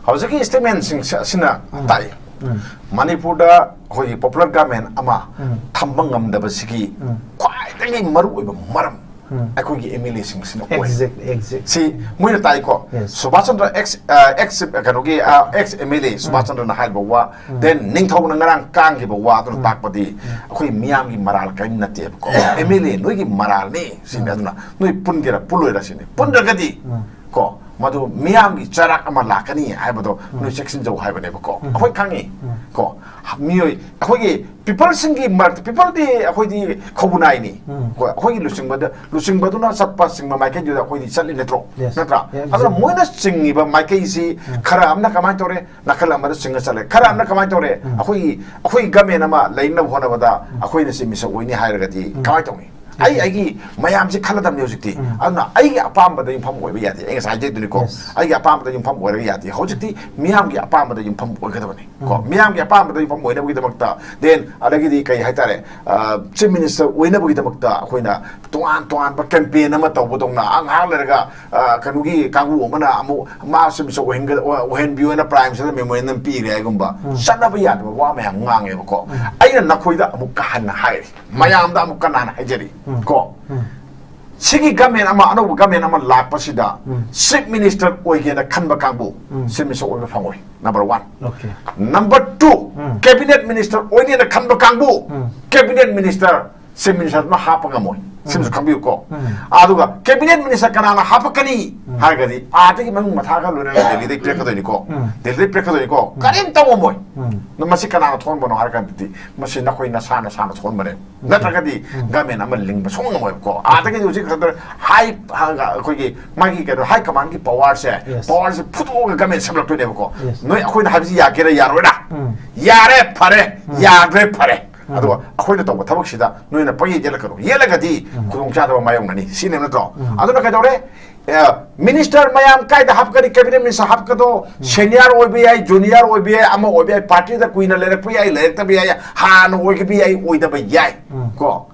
ꯍꯧꯖꯤꯛꯀꯤ statementꯁꯤꯡ ꯑꯁꯤꯅ ꯎꯝ꯫ ꯇꯥꯛꯏ꯫ ꯎꯝ꯫ ꯃꯅꯤꯄꯨꯔꯗ ꯑꯩꯈꯣꯏꯒꯤ popular government ꯑꯃ ꯎꯝ꯫ ꯊꯝꯕ ꯉꯝꯗꯕꯁꯤꯒꯤ ꯎꯝ꯫ ꯈ꯭ꯋꯥꯏꯗꯒꯤ ꯃꯔꯨꯑꯣꯏꯕ ꯃꯔꯝ ꯎꯝ꯫ ꯑꯩꯈꯣꯏꯒꯤ ꯑꯦꯝ ꯑꯦꯜ ꯑꯦꯁꯤꯡꯁꯤꯅ ꯑꯣꯏ꯫ Exactly, exactly. ꯁꯤ ꯃꯣꯏꯅ ꯇꯥꯏꯀꯣ꯫ Yes. ꯁꯨꯕꯥꯁ ꯆꯟꯗ꯭ꯔ ex, ꯑ, ex ꯀꯩꯅꯣꯒꯤ, ꯑ, ex M L A Subhas ꯎꯝ꯫ ꯆꯟꯗ꯭ꯔꯅ ꯍꯥꯏꯕ ꯋꯥ, ꯎꯝ꯫ Then ꯅꯤꯡꯊꯧꯅ ꯉꯔꯥꯡ ꯀꯥꯡꯈꯤꯕ ꯋꯥ ꯑꯗꯨꯅ ꯎꯝ꯫ ꯇꯥꯛꯄꯗꯤ ꯎꯝ꯫ ꯑꯩꯈꯣꯏ ꯃꯤꯌꯥꯝꯒꯤ ꯃꯔꯥꯜ ꯀꯔꯤꯝ ꯅꯠꯇꯦꯕꯀꯣ꯫ ꯎꯝ꯫ ꯑꯦꯝ ꯑꯦꯜ ꯑꯦ ꯅꯣꯏꯒꯤ ꯃꯔꯥꯜꯅꯤ ꯁꯤꯅꯤ꯫ ꯎꯝ꯫ ꯑꯗꯨꯅ ꯅꯣꯏ ꯄꯨꯟꯒꯦꯔꯥ ꯄꯨꯜꯂꯣꯏꯔꯥ ꯁꯤꯅꯤ꯫ ꯄꯨꯟꯗ꯭ꯔꯒꯗꯤ ꯎꯝ꯫ ꯀꯣ, ꯃꯗꯨ ꯃꯤꯌꯥꯝꯒꯤ ꯆꯩꯔꯥꯛ ꯑꯃ ꯂꯥꯛꯀꯅꯤ ꯍꯥꯏꯕꯗꯣ ꯎꯝ꯫ ꯅꯣꯏ ꯆꯦꯛꯁꯤꯟꯖꯧ ꯍꯥꯏꯕꯅꯦꯕꯀꯣ꯫ ꯎꯝ꯫ ꯑꯩꯈꯣꯏ ꯈꯪꯉꯤ꯫ ꯎꯝ꯫ ꯀꯣ, ꯃꯤꯑꯣꯏ, ꯑꯩꯈꯣꯏꯒꯤ peopleꯁꯤꯡꯒꯤ ꯃꯔꯛꯇ, peopleꯗꯤ ꯑꯩꯈꯣꯏꯗꯤ ꯈꯧꯕꯨꯅꯥꯏꯅꯤ꯫ ꯎꯝ꯫ ꯀꯣ, ꯑꯩꯈꯣꯏꯒꯤ ꯂꯨꯆꯤꯡꯕꯗ, ꯂꯨꯆꯤꯡꯕꯗꯨꯅ ꯆꯠꯄ ꯆꯤꯡꯕ ꯃꯥꯏꯀꯩꯗꯨꯗ ꯑꯩꯈꯣꯏꯗꯤ ꯆꯠꯂꯤ ꯅꯠꯇ꯭ꯔꯣ? Yes. ꯅꯠꯇ꯭ꯔꯥ? Yeah, ꯑꯗꯨꯅ exactly. ꯃꯣꯏꯅ ꯆꯤꯡꯉꯤꯕ ꯃꯥꯏꯀꯩꯁꯤ ꯎꯝ꯫ ꯈꯔ ꯑꯃꯅ ꯀꯃꯥꯏꯅ ꯇꯧꯔꯦ? ꯅꯥꯀꯜ ꯑꯃꯗ ꯆꯤꯡꯉ ꯆꯠꯂꯦ꯫ ꯈꯔ ꯑꯃꯅ ꯀꯃꯥꯏꯅ ꯇꯧꯔꯦ? ꯎꯝ꯫ ꯑꯩꯈꯣꯏꯒꯤ, ꯑꯩꯈꯣꯏꯒꯤ government ꯑꯃ ꯂꯩꯅꯕ ꯍꯣꯠꯅꯕꯗ ꯎꯝ꯫ ꯑꯩꯈꯣꯏꯅ ꯁꯤ ꯃꯤꯁꯛ ꯑꯣꯏꯅꯤ ꯍꯥꯏꯔꯒꯗꯤ ꯎꯝ꯫ ꯀꯃꯥꯏꯅ ꯇꯧꯅꯤ? ꯑꯩ, ꯑꯩꯒꯤ ꯃꯌꯥꯝꯁꯦ ꯈꯜꯂꯗꯕꯅꯤ ꯍꯧꯖꯤꯛꯇꯤ꯫ ꯎꯝ꯫ ꯑꯗꯨꯅ ꯑꯩꯒꯤ ꯑꯄꯥꯝꯕꯗ ꯌꯨꯝꯐꯝ ꯑꯣꯏꯕ ꯌꯥꯗꯦ꯫ ꯑꯩ ꯉꯁꯥꯏ ꯍꯥꯏꯖꯩꯗꯨꯅꯤꯀꯣ꯫ Yes. ꯑꯩꯒꯤ ꯑꯄꯥꯝꯕꯗ ꯌꯨꯝꯐꯝ ꯑꯣꯏꯔꯒ ꯌꯥꯗꯦ꯫ ꯍꯧꯖꯤꯛꯇꯤ ꯃꯤꯌꯥꯝꯒꯤ ꯑꯄꯥꯝꯕꯗ ꯌꯨꯝꯐꯝ ꯑꯣꯏꯒꯗꯕꯅꯤ꯫ ꯀꯣ, ꯎꯝ꯫ ꯃꯤꯌꯥꯝꯒꯤ ꯑꯄꯥꯝꯕꯗ ꯌꯨꯝꯐꯝ ꯑꯣꯏꯅꯕꯒꯤꯗꯃꯛꯇ, then, ꯑꯗꯒꯤꯗꯤ ꯀꯩ ꯍꯥꯏꯇꯥꯔꯦ, ꯑ, chief minister ꯑꯣꯏꯅꯕꯒꯤꯗꯃꯛꯇ ꯑꯩꯈꯣꯏꯅ ꯇꯣꯉꯥꯟ ꯇꯣꯉꯥꯟꯕ campaign ꯑꯃ ꯇꯧꯕꯗꯧꯅ, ꯑ, ꯉꯥꯏꯍꯥꯛ ꯂꯩꯔꯒ, ꯑ, ꯀꯩꯅꯣꯒꯤ ꯀꯥꯡꯕꯨ ꯑꯃꯅ ꯑꯃꯨꯛ ꯃꯥ chief minister ꯑꯣꯏꯍꯟꯒ-, ꯑꯣꯏꯍꯟꯕꯤꯌꯣꯅ prime minister memorandum ꯄꯤꯔꯦ ꯍꯥꯏꯒꯨꯝꯕ ꯎꯝ꯫ ꯆꯠꯅꯕ ꯌꯥꯗꯕ ꯋꯥ ꯃꯌꯥꯝ ꯉꯥꯡꯉꯦꯕꯀꯣ꯫ ꯎꯝ꯫ ꯑꯩꯅ ꯅꯈꯣꯏꯗ ꯑꯃꯨꯛꯀ ꯍꯟꯅ ꯍꯥꯏꯔꯤ, ꯃꯌꯥꯝꯗ ꯑꯃꯨꯛꯀ ꯍꯟꯅ ꯍꯥꯏꯖꯔꯤ꯫ ꯎꯝ꯫ ꯀꯣ? ꯎꯝ꯫ ꯁꯤꯒꯤ government ꯑꯃ, ꯑꯅꯧꯕ government ꯑꯃ ꯂꯥꯛꯄꯁꯤꯗ ꯎꯝ꯫ Chief minister ꯑꯣꯏꯒꯦꯅ ꯈꯟꯕ ꯀꯥꯡꯕꯨ ꯎꯝ꯫ Chief minister ꯑꯣꯏꯕ ꯐꯪꯉꯣꯏ, number one꯫ Okay. Number two, ꯎꯝ꯫ Cabinet minister ꯑꯣꯏꯒꯦꯅ ꯈꯟꯕ ꯀꯥꯡꯕꯨ ꯎꯝ꯫ Cabinet minister, chief minister ꯑꯗꯨꯅ ꯍꯥꯞꯄ ꯉꯝꯃꯣꯏ꯫ ꯁꯤꯃꯁꯨ ꯈꯪꯕꯤꯌꯨꯀꯣ꯫ ꯑꯗꯨꯒ cabinet minister ꯀꯅꯥꯅ ꯍꯥꯞꯄꯛꯀꯅꯤ ꯍꯥꯏꯔꯒꯗꯤ, ꯑꯥꯗꯒꯤ ꯃꯅꯨꯡ ꯃꯊꯥꯒ ꯂꯣꯏꯅꯅ ꯗꯦꯜꯂꯤꯗꯒꯤ ꯄꯤꯔꯛꯀꯗꯣꯏꯅꯤꯀꯣ꯫ ꯗꯦꯜꯂꯤꯗꯒꯤ ꯄꯤꯔꯛꯀꯗꯣꯏꯅꯤꯀꯣ꯫ ꯀꯔꯤꯝꯇ ꯉꯝꯃꯣꯏ꯫ ꯃꯁꯤ ꯀꯅꯥꯅ ꯊꯣꯛꯍꯟꯕꯅꯣ ꯍꯥꯏꯔ ꯀꯥꯟꯗꯗꯤ, ꯃꯁꯤ ꯅꯈꯣꯏ ꯅꯁꯥ ꯅꯁꯥꯅ ꯊꯣꯛꯍꯟꯕꯅꯦ꯫ ꯅꯠꯇ꯭ꯔꯒꯗꯤ government ꯑꯃ ꯂꯤꯡꯕ ꯁꯨꯡꯉꯝ ꯉꯝꯃꯣꯏꯕꯀꯣ꯫ ꯑꯥꯗꯒꯤꯗꯤ ꯍꯧꯖꯤꯛ ꯈꯛꯇ high, ꯑꯩꯈꯣꯏꯒꯤ ꯃꯥꯒꯤ ꯀꯩꯅꯣ, high command ꯒꯤ power ꯁꯦ, power ꯁꯦ ꯐꯨꯗꯣꯛꯑꯒ government ꯁꯦꯝꯂꯛꯇꯣꯏꯅꯦꯕꯀꯣ꯫ ꯅꯣꯏ ꯑꯩꯈꯣꯏꯅ ꯍꯥꯏꯕꯁꯤ ꯌꯥꯒꯦꯔꯥ ꯌꯥꯔꯣꯏꯔꯥ? ꯌꯥꯔꯦ ꯐꯔꯦ, ꯌꯥꯗ꯭ꯔꯦ ꯐꯔꯦ꯫ ꯑꯗꯨꯒ ꯑꯩꯈꯣꯏꯅ ꯇꯧꯕ ꯊꯕꯛꯁꯤꯗ ꯅꯣꯏꯅ ꯄꯪꯌꯦꯠ ꯌꯦꯠꯂꯛꯀꯅꯨ꯫ ꯌꯦꯠꯂꯒꯗꯤ ꯈꯨꯗꯣꯡꯆꯥꯗꯕ ꯃꯥꯌꯣꯛꯅꯅꯤ꯫ ꯁꯤꯅꯦꯕ ꯅꯠꯇ꯭ꯔꯣ? ꯑꯗꯨꯅ ꯀꯩꯗꯧꯔꯦ? ꯑꯦ, minister ꯃꯌꯥꯝ ꯀꯥꯏꯗ ꯍꯥꯞꯀꯅꯤ? Cabinet minister ꯍꯥꯞꯀꯗꯣ senior ꯑꯣꯏꯕ ꯌꯥꯏ, junior ꯑꯣꯏꯕ ꯌꯥꯏ, ꯑꯃ ꯑꯣꯏꯕ ꯌꯥꯏ, party ꯗ ꯀꯨꯏꯅ ꯂꯩꯔꯛꯄ ꯌꯥꯏ, ꯂꯩꯔꯛꯇꯕ ꯌꯥꯏ, ꯍꯥꯟꯅ ꯑꯣꯏꯈꯤꯕ ꯌꯥꯏ, ꯑꯣꯏꯗꯕ ꯌꯥꯏ꯫ ꯀꯣ?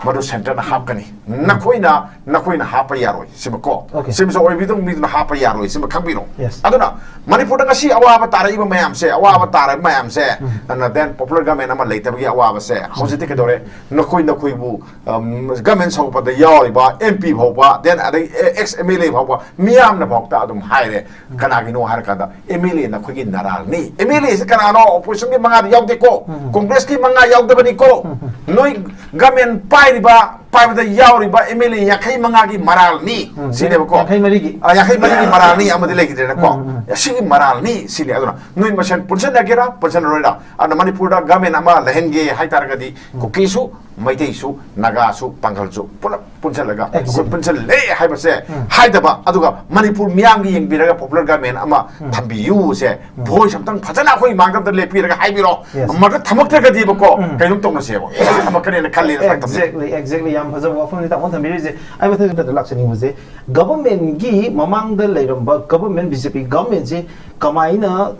ꯃꯗꯨ centre ꯅ ꯍꯥꯞꯀꯅꯤ꯫ ꯅꯈꯣꯏꯅ, ꯅꯈꯣꯏꯅ ꯍꯥꯞꯄ ꯌꯥꯔꯣꯏ꯫ ꯁꯤꯃ ꯀꯣ? Okay. ꯁꯤꯃꯁꯨ ꯑꯣꯏꯕꯤꯗꯧ ꯃꯤꯗꯨꯅ ꯍꯥꯞꯄ ꯌꯥꯔꯣꯏ꯫ ꯁꯤꯃ ꯈꯪꯕꯤꯔꯣ꯫ Yes. ꯑꯗꯨꯅ ꯃꯅꯤꯄꯨꯔꯗ ꯉꯁꯤ ꯑꯋꯥꯕ ꯇꯥꯔꯛꯏꯕ ꯃꯌꯥꯝꯁꯦ, ꯑꯋꯥꯕ ꯇꯥꯔꯛꯏꯕ ꯃꯌꯥꯝꯁꯦ, ꯑꯗꯨꯅ then popular government ꯑꯃ ꯂꯩꯇꯕꯒꯤ ꯑꯋꯥꯕꯁꯦ ꯍꯧꯖꯤꯛꯇꯤ ꯀꯩꯗꯧꯔꯦ? ꯅꯈꯣꯏ, ꯅꯈꯣꯏꯕꯨ, ꯎꯝ, government ꯁꯧꯒꯠꯄꯗ ꯌꯥꯎꯔꯤꯕ M P ꯐꯥꯎꯕ, then ꯑꯗꯩ ex M L A ꯐꯥꯎꯕ, ꯃꯤꯌꯥꯝꯅ ꯐꯥꯎꯕ ꯑꯗꯨꯝ ꯍꯥꯏꯔꯦ꯫ ꯀꯅꯥꯒꯤꯅꯣ ꯍꯥꯏꯔꯀꯥꯟꯗ, M L A ꯅꯈꯣꯏꯒꯤ ꯅꯔꯥꯜꯅꯤ꯫ M L A ꯁꯤ ꯀꯅꯥꯅꯣ? Opposition ꯒꯤ ꯃꯉꯥꯗꯤ ꯌꯥꯎꯗꯦꯀꯣ꯫ Congress ꯀꯤ ꯃꯉꯥ ꯌꯥꯎꯗꯕꯅꯤꯀꯣ꯫ ꯅꯣꯏ government ꯄꯥꯏꯔꯤꯕ, ꯄꯥꯏꯕꯗ ꯌꯥꯎꯔꯤꯕ M L A ꯌꯥꯡꯈꯩ ꯃꯉꯥꯒꯤ ꯃꯔꯥꯜꯅꯤ꯫ ꯁꯤꯅꯦꯕꯀꯣ꯫ ꯌꯥꯡꯈꯩ ꯃꯔꯤꯒꯤ꯫ ꯑ, ꯌꯥꯡꯈꯩ ꯃꯔꯤꯒꯤ ꯃꯔꯥꯜꯅꯤ ꯑꯃꯗꯤ ꯂꯩꯈꯤꯗ꯭ꯔꯦꯅꯀꯣ꯫ ꯁꯤꯒꯤ ꯃꯔꯥꯜꯅꯤ ꯁꯤꯅꯤ꯫ ꯑꯗꯨꯅ ꯅꯣꯏ ꯃꯁꯦꯟ ꯄꯨꯟꯁꯤꯟꯅꯒꯦꯔꯥ ꯄꯨꯟꯁꯤꯟꯅꯔꯣꯏꯔꯥ? ꯑꯗꯨꯅ ꯃꯅꯤꯄꯨꯔꯗ government ꯑꯃ ꯂꯩꯍꯟꯒꯦ ꯍꯥꯏꯇꯥꯔꯒꯗꯤ, ꯀꯨꯀꯤꯁꯨ, ꯃꯩꯇꯩꯁꯨ, ꯅꯥꯒꯥꯁꯨ, ꯄꯥꯡꯒꯜꯁꯨ ꯄꯨꯂꯞ ꯄꯨꯟꯁꯤꯜꯂꯒ, Exactly. ꯑꯩꯈꯣꯏ ꯄꯨꯟꯁꯤꯜꯂꯦ ꯍꯥꯏꯕꯁꯦ ꯍꯥꯏꯗꯕ, ꯑꯗꯨꯒ ꯃꯅꯤꯄꯨꯔ ꯃꯤꯌꯥꯝꯒꯤ ꯌꯦꯡꯕꯤꯔꯒ popular government ꯑꯃ ꯊꯝꯕꯤꯌꯨꯁꯦ, voice ꯑꯝꯇꯪ ꯐꯖꯅ ꯑꯩꯈꯣꯏ ꯃꯥꯡꯗ ꯑꯝꯇ ꯂꯦꯞꯄꯤꯔꯒ ꯍꯥꯏꯕꯤꯔꯣ꯫ Yes. ꯃꯗꯨ ꯊꯝꯃꯛꯇ꯭ꯔꯒꯗꯤꯕꯀꯣ, ꯀꯩꯅꯣꯝ ꯇꯧꯅꯁꯦꯕ꯫ ꯊꯝꯃꯛꯀꯅꯦꯅ ꯈꯜꯂꯦꯅ ꯁꯨꯃꯥꯏꯅ ꯊꯝꯕꯤꯌꯨ꯫ Exactly, exactly. ꯌꯥꯝ ꯐꯖꯕ ꯋꯥꯐꯝꯅꯤ ꯇꯥꯃꯣ ꯊꯝꯕꯤꯔꯤꯁꯦ꯫ ꯑꯩ ꯃꯊꯪ ꯂꯥꯛꯆꯅꯤꯡꯕꯁꯦ, government ꯀꯤ ꯃꯃꯥꯡꯗ ꯂꯩꯔꯝꯕ government, B J P government ꯁꯦ ꯀꯃꯥꯏꯅ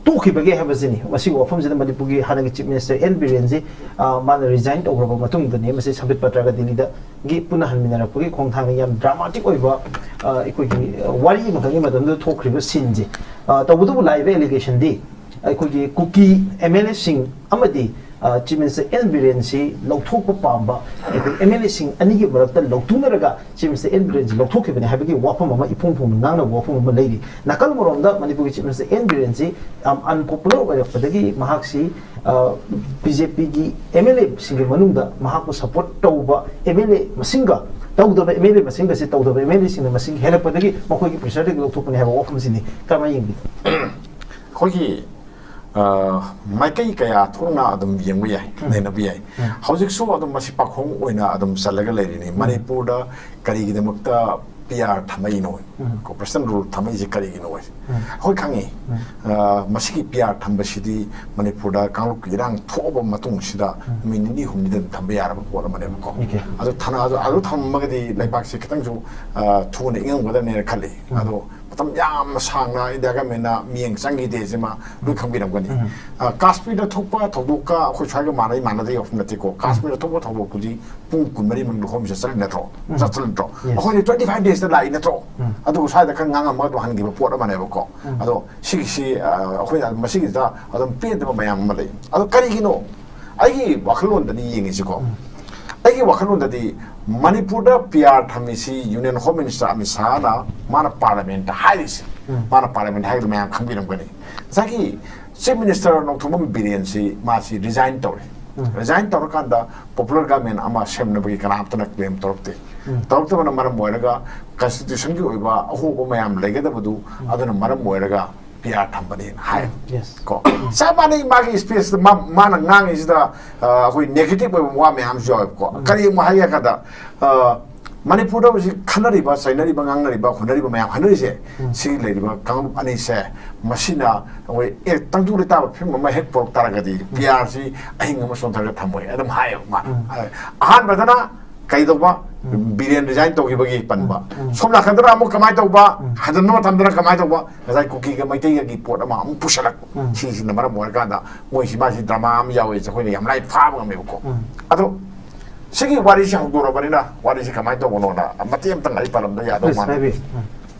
ꯇꯣꯛꯈꯤꯕꯒꯦ ꯍꯥꯏꯕꯁꯤꯅꯤ꯫ ꯃꯁꯤꯒꯤ ꯋꯥꯐꯝꯁꯤꯗ ꯃꯅꯤꯄꯨꯔꯒꯤ ꯍꯥꯟꯅꯒꯤ Chief Minister N Biren ꯁꯤ, ꯑ, ꯃꯥꯅ resign ꯇꯧꯈ꯭ꯔꯕ ꯃꯇꯨꯡꯗꯅꯤ ꯃꯁꯤ ꯁꯝꯕꯤꯠ ꯄꯇ꯭ꯔꯒ ꯗꯤꯜꯂꯤꯗꯒꯤ ꯄꯨꯟꯅ ꯍꯟꯃꯤꯟꯅꯔꯛꯄꯒꯤ ꯈꯣꯡꯊꯥꯡꯅ ꯌꯥꯝ dramatic ꯑꯣꯏꯕ, ꯑ, ꯑꯩꯈꯣꯏꯒꯤ, ꯑ, ꯋꯥꯔꯤ ꯑꯃꯈꯛꯀꯤ ꯃꯇꯝꯗꯨꯗ ꯊꯣꯛꯈ꯭ꯔꯤꯕ scene ꯁꯦ꯫ ꯑ, ꯇꯧꯕꯇꯕꯨ ꯂꯥꯛꯏꯕ allegation ꯗꯤ ꯑꯩꯈꯣꯏꯒꯤ ꯀꯨꯀꯤ M L A ꯁꯤꯡ ꯑꯃꯗꯤ ꯆꯤꯐ ꯃꯤꯅꯤꯁꯇꯔ ꯑꯦꯟ ꯕꯤꯔꯦꯟꯁꯤ ꯂꯧꯊꯣꯛꯄ ꯄꯥꯝꯕ ꯑꯩꯈꯣꯏ ꯑꯦꯝ ꯑꯦꯜ ꯑꯦꯁꯤꯡ ꯑꯅꯤꯒꯤ ꯃꯔꯛꯇ ꯂꯧꯊꯣꯛꯅꯔꯒ ꯆꯤꯐ ꯃꯤꯅꯤꯁꯇꯔ ꯑꯦꯟ ꯕꯤꯔꯦꯟꯁꯤ ꯂꯧꯊꯣꯛꯈꯤꯕꯅꯤ ꯍꯥꯏꯕꯒꯤ ꯋꯥꯐꯝ ꯑꯃ ꯏꯐꯣꯡ ꯐꯣꯡꯅ ꯉꯥꯡꯅꯕ ꯋꯥꯐꯝ ꯑꯃ ꯂꯩꯔꯤ꯫ ꯅꯥꯀꯜ ꯑꯃꯔꯣꯝꯗ ꯃꯅꯤꯄꯨꯔꯒꯤ ꯆꯤꯐ ꯃꯤꯅꯤꯁꯇꯔ ꯑꯦꯟ ꯕꯤꯔꯦꯟꯁꯤ ꯌꯥꯝ ꯑꯟꯄꯣꯄꯨꯂꯔ ꯑꯣꯏꯔꯛꯄꯗꯒꯤ ꯃꯍꯥꯛꯁꯤ ꯕꯤ ꯖꯦ ꯄꯤꯒꯤ ꯑꯦꯝ ꯑꯦꯜ ꯑꯦꯁꯤꯡꯒꯤ ꯃꯅꯨꯡꯗ ꯃꯍꯥꯛꯄꯨ ꯁꯄꯣꯔꯠ ꯇꯧꯕ ꯑꯦꯝ ꯑꯦꯜ ꯑꯦ ꯃꯁꯤꯡꯒ ꯇꯧꯗꯕ ꯑꯦꯝ ꯑꯦꯜ ꯑꯦ ꯃꯁꯤꯡꯒꯁꯦ ꯇꯧꯗꯕ ꯑꯦꯝ ꯑꯦꯜ ꯑꯦꯁꯤꯡꯅ ꯃꯁꯤꯡ ꯍꯦꯜꯂꯛꯄꯗꯒꯤ ꯃꯈꯣꯏꯒꯤ ꯄ꯭ꯔꯦꯁꯔꯗꯒꯤ ꯂꯧꯊꯣꯛꯄꯅꯤ ꯍꯥꯏꯕ ꯋꯥꯐꯝꯁꯤꯅꯤ꯫ ꯀꯔꯝꯍꯥꯏꯅ ꯌꯦꯡꯕꯤꯕ? ꯑꯩꯈꯣꯏꯒꯤ ꯃꯥꯏꯀꯩ ꯀꯌꯥ ꯊꯣꯛꯅ ꯑꯗꯨꯝ ꯌꯦꯡꯕ ꯌꯥꯏ, ꯅꯩꯅꯕ ꯌꯥꯏ꯫ ꯍꯧꯖꯤꯛꯁꯨ ꯑꯗꯨꯝ ꯃꯁꯤ ꯄꯥꯈꯣꯡ ꯑꯣꯏꯅ ꯑꯗꯨꯝ ꯆꯜꯂꯒ ꯂꯩꯔꯤꯅꯤ꯫ ꯃꯅꯤꯄꯨꯔꯗ ꯀꯔꯤꯒꯤꯗꯃꯛꯇ ꯄꯤ ꯑꯥꯔ ꯊꯝꯃꯛꯏꯅꯣ, ꯀꯣꯔꯄꯣꯔꯦꯁꯟ ꯔꯨꯜ ꯊꯝꯃꯛꯏꯁꯦ ꯀꯔꯤꯒꯤꯅꯣ? ꯑꯩꯈꯣꯏ ꯈꯪꯉꯤ, ꯃꯁꯤꯒꯤ ꯄꯤ ꯑꯥꯔ ꯊꯝꯕꯁꯤꯗꯤ ꯃꯅꯤꯄꯨꯔꯗ ꯀꯥꯡꯂꯨꯞꯀꯤ ꯏꯔꯥꯡ ꯊꯣꯛꯑꯕ ꯃꯇꯨꯡꯁꯤꯗ ꯅꯨꯃꯤꯠ ꯅꯤꯅꯤ ꯍꯨꯝꯅꯤꯗ ꯑꯗꯨꯝ ꯊꯝꯕ ꯌꯥꯔꯕ ꯄꯣꯠ ꯑꯃꯅꯦꯕꯀꯣ꯫ ꯑꯗꯨ ꯊꯅ ꯑꯗꯨ ꯑꯗꯨ ꯊꯝꯃꯒꯗꯤ ꯂꯩꯕꯥꯛꯁꯦ ꯈꯤꯇꯪꯁꯨ ꯊꯨꯅ ꯏꯪꯉꯝꯒꯗꯕꯅꯦꯅ ꯈꯜꯂꯤ꯫ ꯑꯗꯣ ꯃꯇꯝ ꯌꯥꯝꯅ ꯁꯥꯡꯅ ꯏꯟꯗꯤꯌꯥ ꯒꯃꯦꯟꯅ ꯃꯤꯠꯌꯦꯡ ꯆꯪꯈꯤꯗꯦ ꯁꯤꯃ ꯂꯣꯏ ꯈꯪꯕꯤꯔꯝꯒꯅꯤ꯫ ꯀꯥꯁꯃꯤꯔꯗ ꯊꯣꯛꯄ ꯊꯧꯗꯣꯛꯀ ꯑꯩꯈꯣꯏ ꯁ꯭ꯋꯥꯏꯒ ꯃꯥꯟꯅꯩ ꯃꯥꯟꯅꯗꯦ ꯋꯥꯐꯝ ꯅꯠꯇꯦꯀꯣ꯫ ꯀꯥꯁꯃꯤꯔꯗ ꯊꯣꯛꯄ ꯊꯧꯗꯣꯛꯇꯨꯗꯤ ꯄꯨꯡ ꯀꯨꯟꯃꯔꯤ ꯃꯅꯨꯡꯗ ꯍꯣꯝ ꯃꯤꯅꯤꯁꯇꯔ ꯆꯠꯂꯤ ꯅꯠꯇ꯭ꯔꯣ? ꯆꯠꯇ꯭ꯔ ꯅꯠꯇ꯭ꯔꯣ? ꯑꯩꯈꯣꯏꯗꯤ ꯇ꯭ꯋꯦꯟꯇꯤ ꯐꯥꯏꯚ ꯗꯦꯖꯇ ꯂꯥꯛꯏ ꯅꯠꯇ꯭ꯔꯣ? ꯑꯗꯨꯒ ꯁ꯭ꯋꯥꯏꯗ ꯈꯔ ꯉꯥꯡꯉꯝꯃꯒ ꯑꯗꯨꯝ ꯍꯟꯈꯤꯕ ꯄꯣꯠ ꯑꯃꯅꯦꯕꯀꯣ꯫ ꯑꯗꯣ ꯁꯤꯒꯤꯁꯤ ꯑꯩꯈꯣꯏꯅ ꯃꯁꯤꯒꯤꯗ ꯑꯗꯨꯝ ꯄꯦꯟꯗꯕ ꯃꯌꯥꯝ ꯑꯃ ꯂꯩ꯫ ꯑꯗꯣ ꯀꯔꯤꯒꯤꯅꯣ? ꯑꯩꯒꯤ ꯋꯥꯈꯜꯂꯣꯟꯗꯅꯤ ꯌꯦꯡꯉꯤꯁꯤꯀꯣ꯫ ꯑꯩꯒꯤ ꯋꯥꯈꯜꯂꯣꯟꯗꯗꯤ ꯃꯅꯤꯄꯨꯔꯗ ꯄꯤ ꯑꯥꯔ ꯊꯝꯃꯤꯁꯤ ꯌꯨꯅꯤꯌꯟ ꯍꯣꯝ ꯃꯤꯅꯤꯁꯇꯔ ꯑꯃꯤꯠ ꯁꯥꯍꯅ ꯃꯥꯅ ꯄꯥꯔꯂꯤꯌꯥꯃꯦꯟꯠꯇ ꯍꯥꯏꯔꯤꯁꯦ꯫ ꯃꯥꯅ ꯄꯥꯔꯂꯤꯌꯥꯃꯦꯟꯠ ꯍꯥꯏꯕꯗꯨ ꯃꯌꯥꯝ ꯈꯪꯕꯤꯔꯝꯒꯅꯤ꯫ ꯉꯁꯥꯏꯒꯤ ꯆꯤꯐ ꯃꯤꯅꯤꯁꯇꯔ ꯅꯣꯡꯊꯣꯝꯕꯝ ꯕꯤꯔꯦꯟꯁꯤ ꯃꯥꯁꯤ ꯔꯤꯖꯥꯏꯟ ꯇꯧꯔꯦ꯫ ꯔꯤꯖꯥꯏꯟ ꯇꯧꯔꯀꯥꯟꯗ ꯄꯣꯄꯨꯂꯔ ꯒꯚꯔꯟꯃꯦꯟꯠ ꯑꯃ ꯁꯦꯝꯅꯕꯒꯤ ꯀꯅꯥꯝꯇꯅ ꯀ꯭ꯂꯦꯝ ꯇꯧꯔꯛꯇꯦ꯫ ꯇꯧꯔꯛꯇꯕꯅ ꯃꯔꯝ ꯑꯣꯏꯔꯒ ꯀꯟꯁꯇꯤꯇ꯭ꯌꯨꯁꯟꯒꯤ ꯑꯣꯏꯕ ꯑꯍꯣꯕ ꯃꯌꯥꯝ ꯂꯩꯒꯗꯕꯗꯨ ꯑꯗꯨꯅ ꯃꯔꯝ ꯑꯣꯏꯔꯒ ꯄꯤ ꯑꯥꯔ ꯊꯝꯕꯅꯦꯅ ꯍꯥꯏ꯫ ꯀꯣ ꯆꯞ ꯃꯥꯟꯅꯩ꯫ ꯃꯥꯒꯤ ꯏꯁꯄꯤꯁꯇ ꯃꯥꯅ ꯉꯥꯡꯉꯤꯁꯤꯗ ꯑꯩꯈꯣꯏ ꯅꯦꯒꯦꯇꯤꯚ ꯑꯣꯏꯕ ꯋꯥ ꯃꯌꯥꯝꯁꯨ ꯌꯥꯎꯋꯦꯕꯀꯣ꯫ ꯀꯔꯤ ꯑꯃꯨꯛ ꯍꯥꯏꯒꯦ ꯍꯥꯏ ꯀꯥꯟꯗ ꯃꯅꯤꯄꯨꯔꯗ ꯍꯧꯖꯤꯛ ꯈꯟꯅꯔꯤꯕ, ꯆꯩꯅꯔꯤꯕ, ꯉꯥꯡꯅꯔꯤꯕ, ꯍꯣꯠꯅꯔꯤꯕ ꯃꯌꯥꯝ ꯍꯥꯏꯅꯔꯤꯁꯦ ꯁꯤꯒꯤ ꯂꯩꯔꯤꯕ ꯀꯥꯡꯂꯨꯞ ꯑꯅꯤꯁꯦ ꯃꯁꯤꯅ ꯑꯩꯈꯣꯏ ꯑꯦ ꯇꯪꯗꯨ ꯂꯩꯇꯥꯕ ꯐꯤꯕꯝ ꯑꯃ ꯍꯦꯛ ꯄꯨꯔꯛ ꯇꯥꯔꯒꯗꯤ ꯄꯤ ꯑꯥꯔꯁꯤ ꯑꯍꯤꯡ ꯑꯃ ꯆꯣꯟꯊꯔꯒ ꯊꯝꯃꯣꯏ ꯑꯗꯨꯝ ꯍꯥꯏꯌꯦꯕ ꯃꯥꯅ꯫ ꯑꯍꯥꯟꯕꯗꯅ ꯀꯩꯗꯧꯕ? ꯕꯤꯔꯦꯟ ꯔꯤꯖꯥꯏꯟ ꯇꯧꯈꯤꯕꯒꯤ ꯄꯟꯕ꯫ ꯁꯣꯝ ꯅꯥꯀꯟꯗꯅ ꯑꯃꯨꯛ ꯀꯃꯥꯏꯅ ꯇꯧꯕ? ꯍꯟꯖꯤꯟꯕ ꯃꯇꯝꯗꯅ ꯀꯃꯥꯏꯅ ꯇꯧꯕ? ꯉꯁꯥꯏ ꯀꯨꯀꯤꯒ ꯃꯩꯇꯩꯒꯒꯤ ꯄꯣꯠ ꯑꯃ ꯑꯃꯨꯛ ꯄꯨꯁꯜꯂꯛꯄ꯫ ꯁꯤꯁꯤꯅ ꯃꯔꯝ ꯑꯣꯏꯔꯀꯥꯟꯗ ꯃꯣꯏꯁꯤ ꯃꯥꯁꯤ ꯗ꯭ꯔꯃꯥ ꯑꯃ ꯌꯥꯎꯋꯦ ꯑꯩꯈꯣꯏꯅ ꯌꯥꯝ ꯂꯥꯏ ꯐꯥꯕ ꯉꯝꯃꯦꯕꯀꯣ꯫ ꯑꯗꯣ ꯁꯤꯒꯤ ꯋꯥꯔꯤꯁꯤ ꯍꯧꯗꯣꯔꯛꯑꯕꯅꯤꯅ ꯋꯥꯔꯤꯁꯤ ꯀꯃꯥꯏꯅ ꯇꯧꯕꯅꯣꯅ ꯃꯇꯦꯛ ꯑꯃꯇꯪ ꯑꯩ ꯄꯜꯂꯝꯕ ꯌꯥꯗꯧ ꯃꯥꯜꯂꯦ꯫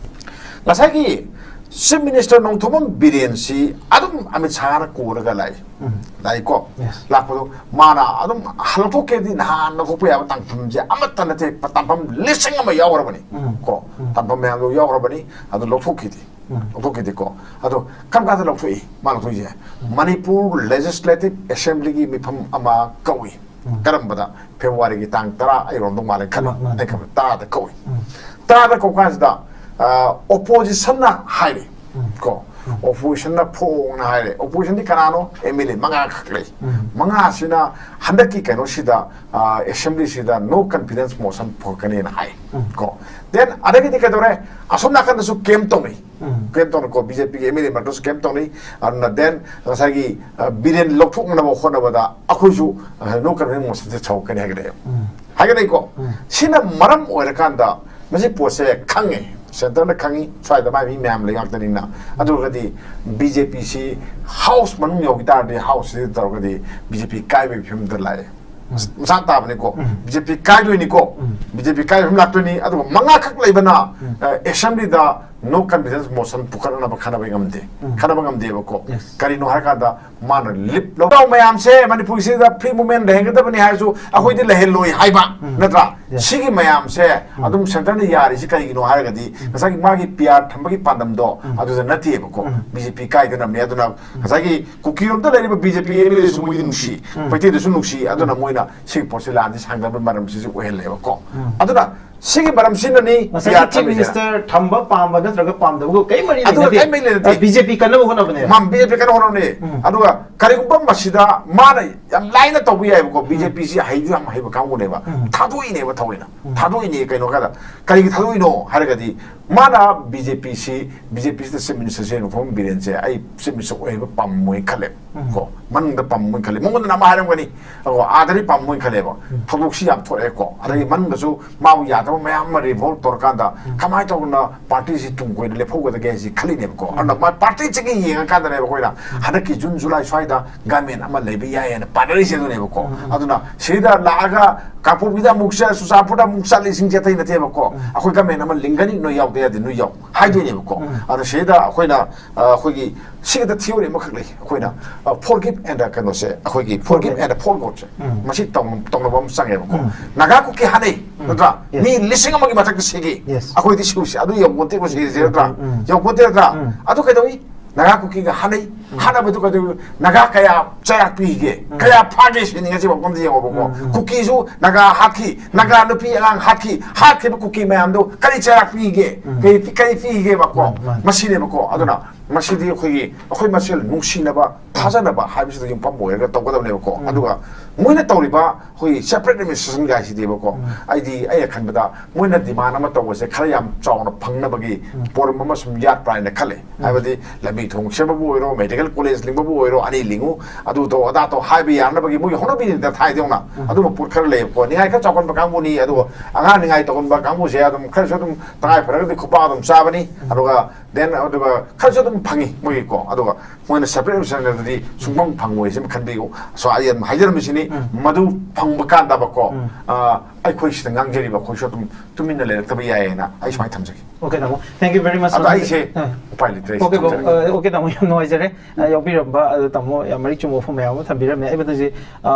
ꯉꯁꯥꯏꯒꯤ Chief Minister ꯅꯣꯡꯊꯣꯝꯕꯝ ꯕꯤꯔꯦꯟꯁꯤ ꯑꯗꯨꯝ ꯑꯃꯤꯠ ꯁꯥꯍꯅ ꯀꯣꯏꯔꯒ ꯂꯥꯛꯏ꯫ ꯎꯝ꯫ ꯂꯥꯛꯏꯀꯣ꯫ Yes. ꯂꯥꯛꯄꯗꯣ ꯃꯥꯅ ꯑꯗꯨꯝ ꯂꯧꯊꯣꯛꯀꯦꯗꯤ ꯅꯍꯥꯟ ꯂꯧꯊꯣꯛꯄ ꯌꯥꯕ ꯇꯥꯡꯐꯝꯁꯦ ꯑꯃꯠꯇ ꯅꯠꯇꯦ, ꯇꯥꯡꯐꯝ ꯂꯤꯁꯤꯡ ꯑꯃ ꯌꯥꯎꯈ꯭ꯔꯕꯅꯤ꯫ ꯎꯝ꯫ ꯀꯣ꯫ ꯎꯝ꯫ ꯇꯥꯡꯐꯝ ꯃꯌꯥꯝꯗꯣ ꯌꯥꯎꯈ꯭ꯔꯕꯅꯤ, ꯑꯗꯨ ꯂꯧꯊꯣꯛꯈꯤꯗꯦ꯫ ꯎꯝ꯫ ꯂꯧꯊꯣꯛꯈꯤꯗꯦꯀꯣ꯫ ꯑꯗꯣ ꯀꯔꯝ ꯀꯥꯟꯗ ꯂꯧꯊꯣꯛꯏ? ꯃꯥ ꯂꯧꯊꯣꯛꯏꯁꯦ ꯎꯝ꯫ ꯃꯅꯤꯄꯨꯔ Legislative Assemblyꯒꯤ ꯃꯤꯐꯝ ꯑꯃ ꯀꯧꯏ꯫ ꯎꯝ꯫ ꯀꯔꯝꯕꯗ? ꯐꯦꯕ꯭ꯔꯨꯋꯥꯔꯤꯒꯤ ꯇꯥꯡ ꯇꯔꯥ ꯑꯩꯔꯣꯝꯗꯧ ꯃꯥꯜꯂꯦ ꯈꯜꯂꯤ꯫ ꯃꯥ-, ꯃꯥꯅꯦ꯫ ꯑꯩ ꯈꯟꯕꯗ ꯇꯔꯥꯗ ꯀꯧꯏ꯫ ꯎꯝ꯫ ꯇꯔꯥꯗ ꯀꯧ ꯀꯥꯟꯁꯤꯗ, ꯑ, ꯑꯣꯄꯣꯖꯤꯁꯟꯅ ꯍꯥꯏꯔꯤ꯫ ꯎꯝ꯫ ꯀꯣ꯫ ꯎꯝ꯫ ꯑꯣꯄꯣꯖꯤꯁꯟꯅ ꯐꯣꯡꯅ ꯍꯥꯏꯔꯦ꯫ ꯑꯣꯄꯣꯖꯤꯁꯟꯗꯤ ꯀꯅꯥꯅꯣ? MLA ꯃꯉꯥ ꯈꯛ ꯂꯩ꯫ ꯎꯝ꯫ ꯃꯉꯥꯁꯤꯅ ꯍꯟꯗꯛꯀꯤ ꯀꯩꯅꯣꯁꯤꯗ, ꯑ, Assemblyꯁꯤꯗ no confidence motion ꯄꯨꯔꯛꯀꯅꯤꯅ ꯍꯥꯏ꯫ ꯎꯝ꯫ ꯀꯣ꯫ Then ꯑꯗꯒꯤꯗꯤ ꯀꯩꯗꯧꯔꯦ? ꯑꯁꯣꯝ ꯅꯥꯀꯟꯗꯁꯨ ꯀꯦꯝ ꯇꯧꯅꯩ꯫ ꯎꯝ꯫ ꯀꯦꯝ ꯇꯧꯅꯀꯣ, BJPꯒꯤ MLA ꯃꯔꯛꯇꯁꯨ ꯀꯦꯝ ꯇꯧꯅꯩ꯫ ꯑꯗꯨꯅ then ꯉꯁꯥꯏꯒꯤ, ꯑ, ꯕꯤꯔꯦꯟ ꯂꯧꯊꯣꯛꯅꯕ ꯍꯣꯠꯅꯕꯗ ꯑꯩꯈꯣꯏꯁꯨ, ꯑ, no confidence motionꯁꯦ ꯁꯧꯔꯛꯀꯅꯤ ꯍꯥꯏꯒꯠꯂꯛꯑꯦꯕ꯫ ꯎꯝ꯫ ꯍꯥꯏꯒꯠꯂꯛꯏꯀꯣ? ꯎꯝ꯫ ꯁꯤꯅ ꯃꯔꯝ ꯑꯣꯏꯔꯀꯥꯟꯗ ꯃꯁꯤ ꯄꯣꯠꯁꯦ ꯈꯪꯉꯦ, centreꯅ ꯈꯪꯉꯤ, ꯁ꯭ꯋꯥꯏꯗ ꯃꯥꯏ ꯃꯤ ꯃꯌꯥꯝ ꯂꯩ ꯉꯥꯛꯇꯅꯤꯅ꯫ ꯑꯗꯨ ꯑꯣꯏꯔꯒꯗꯤ BJPꯁꯤ House ꯃꯅꯨꯡ ꯌꯧꯈꯤ ꯇꯥꯔꯗꯤ, Houseꯁꯤꯗ ꯇꯧꯔꯒꯗꯤ BJP ꯀꯥꯏꯕꯒꯤ ꯐꯤꯕꯝꯗ ꯂꯥꯛꯑꯦ꯫ ꯎꯝ꯫ ꯃꯁꯥ ꯇꯥꯕꯅꯤꯀꯣ꯫ ꯎꯝ꯫ BJP ꯀꯥꯏꯗꯣꯏꯅꯤꯀꯣ꯫ ꯎꯝ꯫ BJP ꯀꯥꯏꯕ ꯐꯤꯕꯝ ꯂꯥꯛꯇꯣꯏꯅꯤ꯫ ꯑꯗꯨꯒ ꯃꯉꯥ ꯈꯛ ꯂꯩꯕꯅ, ꯎꯝ꯫ ꯑ, Assemblyꯗ no confidence motion ꯄꯨꯈꯠꯅꯕ ꯈꯟꯅꯕ ꯉꯝꯗꯦ꯫ ꯎꯝ꯫ ꯈꯟꯅꯕ ꯉꯝꯗꯦꯕꯀꯣ꯫ Yes꯫ ꯀꯔꯤꯅꯣ ꯍꯥꯏꯔꯀꯥꯟꯗ ꯃꯥꯅ ꯂꯤꯞ ꯂꯧ ꯃꯌꯥꯝꯁꯦ ꯃꯅꯤꯄꯨꯔꯁꯤꯗ free movement ꯂꯩꯍꯟꯒꯗꯕꯅꯤ ꯍꯥꯏꯔꯁꯨ ꯑꯩꯈꯣꯏꯗꯤ ꯂꯩꯍꯜꯂꯣꯏ ꯍꯥꯏꯕ, ꯎꯝ꯫ ꯅꯠꯇ꯭ꯔꯥ? Yes꯫ ꯁꯤꯒꯤ ꯃꯌꯥꯝꯁꯦ ꯎꯝ꯫ ꯑꯗꯨꯝ centreꯅ ꯌꯥꯔꯤꯁꯤ ꯀꯔꯤꯒꯤꯅꯣ ꯍꯥꯏꯔꯒꯗꯤ ꯎꯝ꯫ ꯉꯁꯥꯏꯒꯤ ꯃꯥꯒꯤ PR ꯊꯝꯕꯒꯤ ꯄꯥꯟꯗꯝꯗꯣ ꯎꯝ꯫ ꯑꯗꯨꯗ ꯅꯠꯇꯦꯕꯀꯣ꯫ ꯎꯝ꯫ BJP ꯀꯥꯏꯗꯅꯕꯅꯦ꯫ ꯑꯗꯨꯅ ꯎꯝ꯫ ꯉꯁꯥꯏꯒꯤ ꯀꯨꯀꯤꯔꯣꯝꯗ ꯂꯩꯔꯤꯕ BJP MLAꯁꯨ ꯃꯣꯏꯗꯤ ꯅꯨꯡꯁꯤ, ꯎꯝ꯫ ꯃꯩꯇꯩꯗꯁꯨ ꯅꯨꯡꯁꯤ, ꯑꯗꯨꯅ ꯎꯝ꯫ ꯃꯣꯏꯅ ꯁꯤꯒꯤ ꯄꯣꯠꯁꯦ ꯂꯥꯟꯗꯤ ꯁꯥꯡꯗꯕ ꯃꯔꯝꯁꯤꯁꯨ ꯑꯣꯏꯍꯜꯂꯦꯕꯀꯣ꯫ ꯎꯝ꯫ ꯑꯗꯨꯅ ꯁꯤꯒꯤ ꯃꯔꯝꯁꯤꯅꯅꯤ ꯉꯁꯥꯏꯒꯤ PR Chief ꯊꯝꯃꯤꯁꯦ꯫ Minister ꯊꯝꯕ ꯄꯥꯝꯕ ꯅꯠꯇ꯭ꯔꯒ ꯄꯥꯝꯗꯕꯒ ꯀꯔꯤ ꯃꯔꯤ ꯑꯗꯨꯒ ꯂꯩꯅꯗꯦ꯫ ꯀꯔꯤ ꯃꯔꯤ ꯂꯩꯅꯗꯦ꯫ ꯑ, BJP ꯀꯟꯅꯕ ꯍꯣꯠꯅꯕꯅꯦ꯫ ꯃꯥ BJP ꯀꯟꯅ ꯍꯣꯠꯅꯕꯅꯦ꯫ ꯎꯝ꯫ ꯑꯗꯨꯒ ꯀꯔꯤꯒꯨꯝꯕ ꯃꯁꯤꯗ ꯃꯥꯅ ꯌꯥꯝ ꯂꯥꯏꯅ ꯇꯧꯕ ꯌꯥꯏꯕꯀꯣ, ꯎꯝ꯫ BJPꯁꯤ ꯍꯩꯁꯨ ꯌꯥꯝ ꯍꯩꯕ ꯀꯥꯡꯕꯨꯅꯦꯕ꯫ ꯎꯝ꯫ ꯊꯥꯗꯣꯛꯏꯅꯦꯕ ꯊꯑꯣꯏꯅ꯫ ꯎꯝ꯫ ꯊꯥꯗꯣꯛꯏꯅꯦ ꯀꯩꯅꯣ ꯀꯥꯟꯗ꯫ ꯀꯔꯤꯒꯤ ꯊꯥꯗꯣꯛꯏꯅꯣ ꯍꯥꯏꯔꯒꯗꯤ ꯃꯥꯅ BJPꯁꯤ, BJPꯁꯤꯗ Chief Ministerꯁꯦ ꯅꯣꯡꯊꯣꯝꯕꯝ ꯕꯤꯔꯦꯟꯁꯦ ꯑꯩ Chief Minister ꯑꯣꯏꯕ ꯄꯥꯝꯃꯣꯏ ꯈꯜꯂꯦ꯫ ꯎꯝ꯫ ꯀꯣ, ꯃꯅꯨꯡꯗ ꯄꯥꯝꯃꯣꯏ ꯈꯜꯂꯦ꯫ ꯃꯉꯣꯟꯗꯅ ꯑꯃ ꯍꯥꯏꯔꯝꯒꯅꯤ, ꯑꯣ, ꯑꯥꯗꯗꯤ ꯄꯥꯝꯃꯣꯏ ꯈꯜꯂꯦꯕ꯫ ꯎꯝ꯫ ꯊꯧꯗꯣꯛꯁꯤ ꯌꯥꯝ ꯊꯣꯛꯑꯦꯀꯣ꯫ ꯑꯗꯒꯤ ꯃꯅꯨꯡꯗꯁꯨ ꯃꯥꯕꯨ ꯌꯥꯗꯕ ꯃꯌꯥꯝ ꯑꯃ revolt ꯇꯧꯔꯀꯥꯟꯗ ꯎꯝ꯫ ꯀꯃꯥꯏꯅ ꯇꯧꯗꯅ partyꯁꯤ ꯇꯨꯡ ꯀꯣꯏꯅ ꯂꯦꯞꯍꯧꯒꯗꯒꯦ ꯍꯥꯏꯁꯤ ꯈꯜꯂꯤꯅꯦꯕꯀꯣ꯫ ꯎꯝ꯫ ꯑꯗꯨꯅ ꯃꯥ partyꯁꯤꯒꯤ ꯌꯦꯡꯉꯀꯥꯟꯗꯅꯦꯕ ꯑꯩꯈꯣꯏꯅ ꯎꯝ꯫ ꯍꯟꯗꯛꯀꯤ June July ꯁ꯭ꯋꯥꯏꯗ government ꯑꯃ ꯂꯩꯕ ꯌꯥꯏ ꯍꯥꯏꯅ ꯄꯥꯅꯔꯤꯁꯦ ꯑꯗꯨꯅꯦꯕꯀꯣ꯫ ꯎꯝ, ꯎꯝ꯫ ꯑꯗꯨꯅ ꯁꯤꯗ ꯂꯥꯛꯑꯒ ꯀꯥꯡꯄꯣꯛꯄꯤꯗ ꯑꯃꯨꯛ ꯆꯠ, ꯆꯨꯔꯆꯥꯟꯄꯨꯔꯗ ꯑꯃꯨꯛ ꯆꯠꯂꯤꯁꯤꯡꯁꯦ ꯑꯇꯩ ꯅꯠꯇꯦꯕꯀꯣ꯫ ꯎꯝ꯫ ꯑꯩꯈꯣꯏ government ꯑꯃ ꯂꯤꯡꯒꯅꯤ, ꯅꯣꯏ ꯌꯥꯎꯗ ꯌꯥꯗꯦ, ꯅꯣꯏ ꯌꯥꯎ꯫ ꯍꯥꯏꯗꯣꯏꯅꯦꯕꯀꯣ꯫ ꯑꯗꯣ ꯁꯤꯗ ꯑꯩꯈꯣꯏꯅ ꯑ, ꯑꯩꯈꯣꯏꯒꯤ ꯁꯤꯒꯤꯗ theory ꯑꯃꯈꯛ ꯂꯩ꯫ ꯑꯩꯈꯣꯏꯅ forgive and ꯀꯩꯅꯣꯁꯦ, ꯑꯩꯈꯣꯏꯒꯤ forgive and forget ꯁꯦ, ꯃꯁꯤ ꯇꯧꯅ- ꯇꯧꯅꯕ ꯑꯃ ꯆꯪꯉꯦꯕꯀꯣ꯫ ꯅꯥꯒꯥ ꯀꯨꯀꯤ ꯍꯥꯠꯅꯩ, ꯅꯠꯇ꯭ꯔꯥ? Yes. ꯃꯤ ꯂꯤꯁꯤꯡ ꯑꯃꯒꯤ ꯃꯊꯛꯇ ꯁꯤꯒꯤ꯫ Yes. ꯑꯩꯈꯣꯏꯗꯤ ꯁꯤꯕꯁꯤ ꯑꯗꯨ ꯌꯧꯄꯣꯟꯇꯦꯀꯣ, ꯁꯤꯁꯦ, ꯅꯠꯇ꯭ꯔꯥ? ꯎꯝ꯫ ꯌꯧꯄꯣꯟꯇꯦ, ꯅꯠꯇ꯭ꯔꯥ? ꯑꯗꯨ ꯀꯩꯗꯧꯏ? ꯅꯥꯒꯥ ꯀꯨꯀꯤꯒ ꯍꯥꯠꯅꯩ꯫ ꯍꯥꯠꯅꯕꯗꯨ ꯀꯩꯗꯧꯏ? ꯅꯥꯒꯥ ꯀꯌꯥ ꯆꯩꯔꯥꯛ ꯄꯤꯒꯦ? ꯀꯌꯥ ꯐꯥꯒꯦ ꯁꯤꯅꯤ ꯉꯁꯤ ꯃꯐꯝꯗ ꯌꯦꯡꯉꯣꯕꯀꯣ꯫ ꯀꯨꯀꯤꯁꯨ ꯅꯥꯒꯥ ꯍꯥꯠꯈꯤ, ꯅꯥꯒꯥ ꯅꯨꯄꯤ ꯑꯉꯥꯡ ꯍꯥꯠꯈꯤ, ꯍꯥꯠꯈꯤꯕ ꯀꯨꯀꯤ ꯃꯌꯥꯝꯗꯨ ꯀꯔꯤ ꯆꯩꯔꯥꯛ ꯄꯤꯒꯦ? ꯀꯔꯤ ꯄꯤ-, ꯀꯔꯤ ꯄꯤꯒꯦꯕꯀꯣ? ꯃꯥꯅꯤ, ꯃꯥꯅꯤ꯫ ꯃꯁꯤꯅꯦꯕꯀꯣ꯫ ꯑꯗꯨꯅ ꯃꯁꯤꯗꯤ ꯑꯩꯈꯣꯏꯒꯤ, ꯑꯩꯈꯣꯏ ꯃꯁꯦꯜ ꯅꯨꯡꯁꯤꯅꯕ, ꯊꯥꯖꯅꯕ ꯍꯥꯏꯕꯁꯤꯗ ꯌꯨꯝꯐꯝ ꯑꯣꯏꯔꯒ ꯇꯧꯒꯗꯕꯅꯦꯕꯀꯣ꯫ ꯑꯗꯨꯒ ꯃꯣꯏꯅ ꯇꯧꯔꯤꯕ ꯑꯩꯈꯣꯏꯒꯤ separate administration ꯒꯥꯏꯁꯤꯗꯤꯕꯀꯣ, ꯑꯩꯗꯤ, ꯑꯩꯅ ꯈꯟꯕꯗ ꯃꯣꯏꯅ demand ꯑꯃ ꯇꯧꯕꯁꯦ ꯈꯔ ꯌꯥꯝ ꯆꯥꯎꯅ ꯐꯪꯅꯕꯒꯤ ꯄꯣꯔꯝ ꯑꯃ ꯁꯨꯝ ꯌꯥꯠꯄ꯭ꯔꯥ ꯍꯥꯏꯅ ꯈꯜꯂꯦ꯫ ꯍꯥꯏꯕꯗꯤ ꯂꯝꯕꯤ ꯊꯣꯡ ꯁꯦꯝꯕꯕꯨ ꯑꯣꯏꯔꯣ, medical college ꯂꯤꯡꯕꯕꯨ ꯑꯣꯏꯔꯣ, ꯑꯅꯤ ꯂꯤꯡꯉꯨ, ꯑꯗꯨ ꯇꯧ, ꯑꯗꯥ ꯇꯧ ꯍꯥꯏꯕ ꯌꯥꯅꯕꯒꯤ ꯃꯣꯏꯒꯤ ꯍꯣꯠꯅꯕꯤꯔꯤꯗ ꯊꯥꯏꯗꯧꯅ ꯑꯗꯨꯝꯕ ꯄꯣꯠ ꯈꯔ ꯂꯩꯌꯦꯕꯀꯣ꯫ ꯅꯤꯡꯉꯥꯏ ꯈꯔ ꯆꯥꯎꯒꯟꯕ ꯀꯥꯡꯕꯨꯅꯤ, ꯑꯗꯨꯒ ꯑꯉꯥꯡ ꯅꯤꯡꯉꯥꯏ ꯇꯧꯒꯟꯕ ꯀꯥꯡꯕꯨꯁꯦ ꯑꯗꯨꯝ ꯈꯔꯁꯨ ꯑꯗꯨꯝ ꯇꯉꯥꯏ ꯐꯔꯒꯗꯤ ꯈꯨꯄꯥꯛ ꯑꯗꯨꯝ ꯆꯥꯕꯅꯤ꯫ ꯑꯗꯨꯒ then ꯑꯗꯨꯒ ꯈꯔꯁꯨ ꯑꯗꯨꯝ ꯐꯪꯉꯤ ꯃꯣꯏꯒꯤꯀꯣ꯫ ꯑꯗꯨꯒ ꯃꯣꯏꯅ separate administration ꯗꯗꯤ ꯁꯨꯡꯐꯪ ꯐꯪꯉꯣꯏ, ꯁꯤꯃ ꯈꯟꯕꯤꯌꯨ꯫ So, ꯑꯩ ꯑꯗꯨꯝ ꯍꯥꯏꯖꯔꯝꯃꯤꯁꯤꯅꯤ, ꯃꯗꯨ ꯐꯪꯕ ꯀꯥꯟꯗꯕꯀꯣ, ꯑ, ꯑꯩꯈꯣꯏ ꯁꯤꯗ ꯉꯥꯡꯖꯔꯤꯕ ꯑꯩꯈꯣꯏꯁꯨ ꯑꯗꯨꯝ ꯇꯨꯃꯤꯟꯅ ꯂꯩꯔꯛꯇꯕ ꯌꯥꯏꯌꯦꯅ ꯑꯩ ꯁꯨꯃꯥꯏꯅ ꯊꯝꯖꯒꯦ꯫ Okay, ꯇꯥꯃꯣ꯫ Thank you very much, ꯑꯗꯣ ꯇꯥꯃꯣ꯫ ꯑꯩꯁꯦ ꯑꯥ꯫ ꯎꯄꯥꯏ ꯂꯩꯇ꯭ꯔꯦ, ꯑꯩꯁꯦ Okay, ꯕꯣ-, ꯊꯝꯖꯔꯒꯦ꯫ ꯑ, okay, ꯇꯥꯃꯣ, ꯌꯥꯝ ꯅꯨꯡꯉꯥꯏꯖꯔꯦ꯫ ꯑ, ꯌꯥꯎꯕꯤꯔꯝꯕ, ꯑꯗꯣ ꯇꯥꯃꯣ ꯌꯥꯝ ꯃꯔꯤꯛ ꯆꯨꯝꯕ ꯋꯥꯐꯝ ꯃꯌꯥꯝ ꯑꯃ ꯊꯝꯕꯤꯔꯝꯃꯦ꯫ ꯑꯩ ꯃꯊꯪꯁꯦ, ꯑ,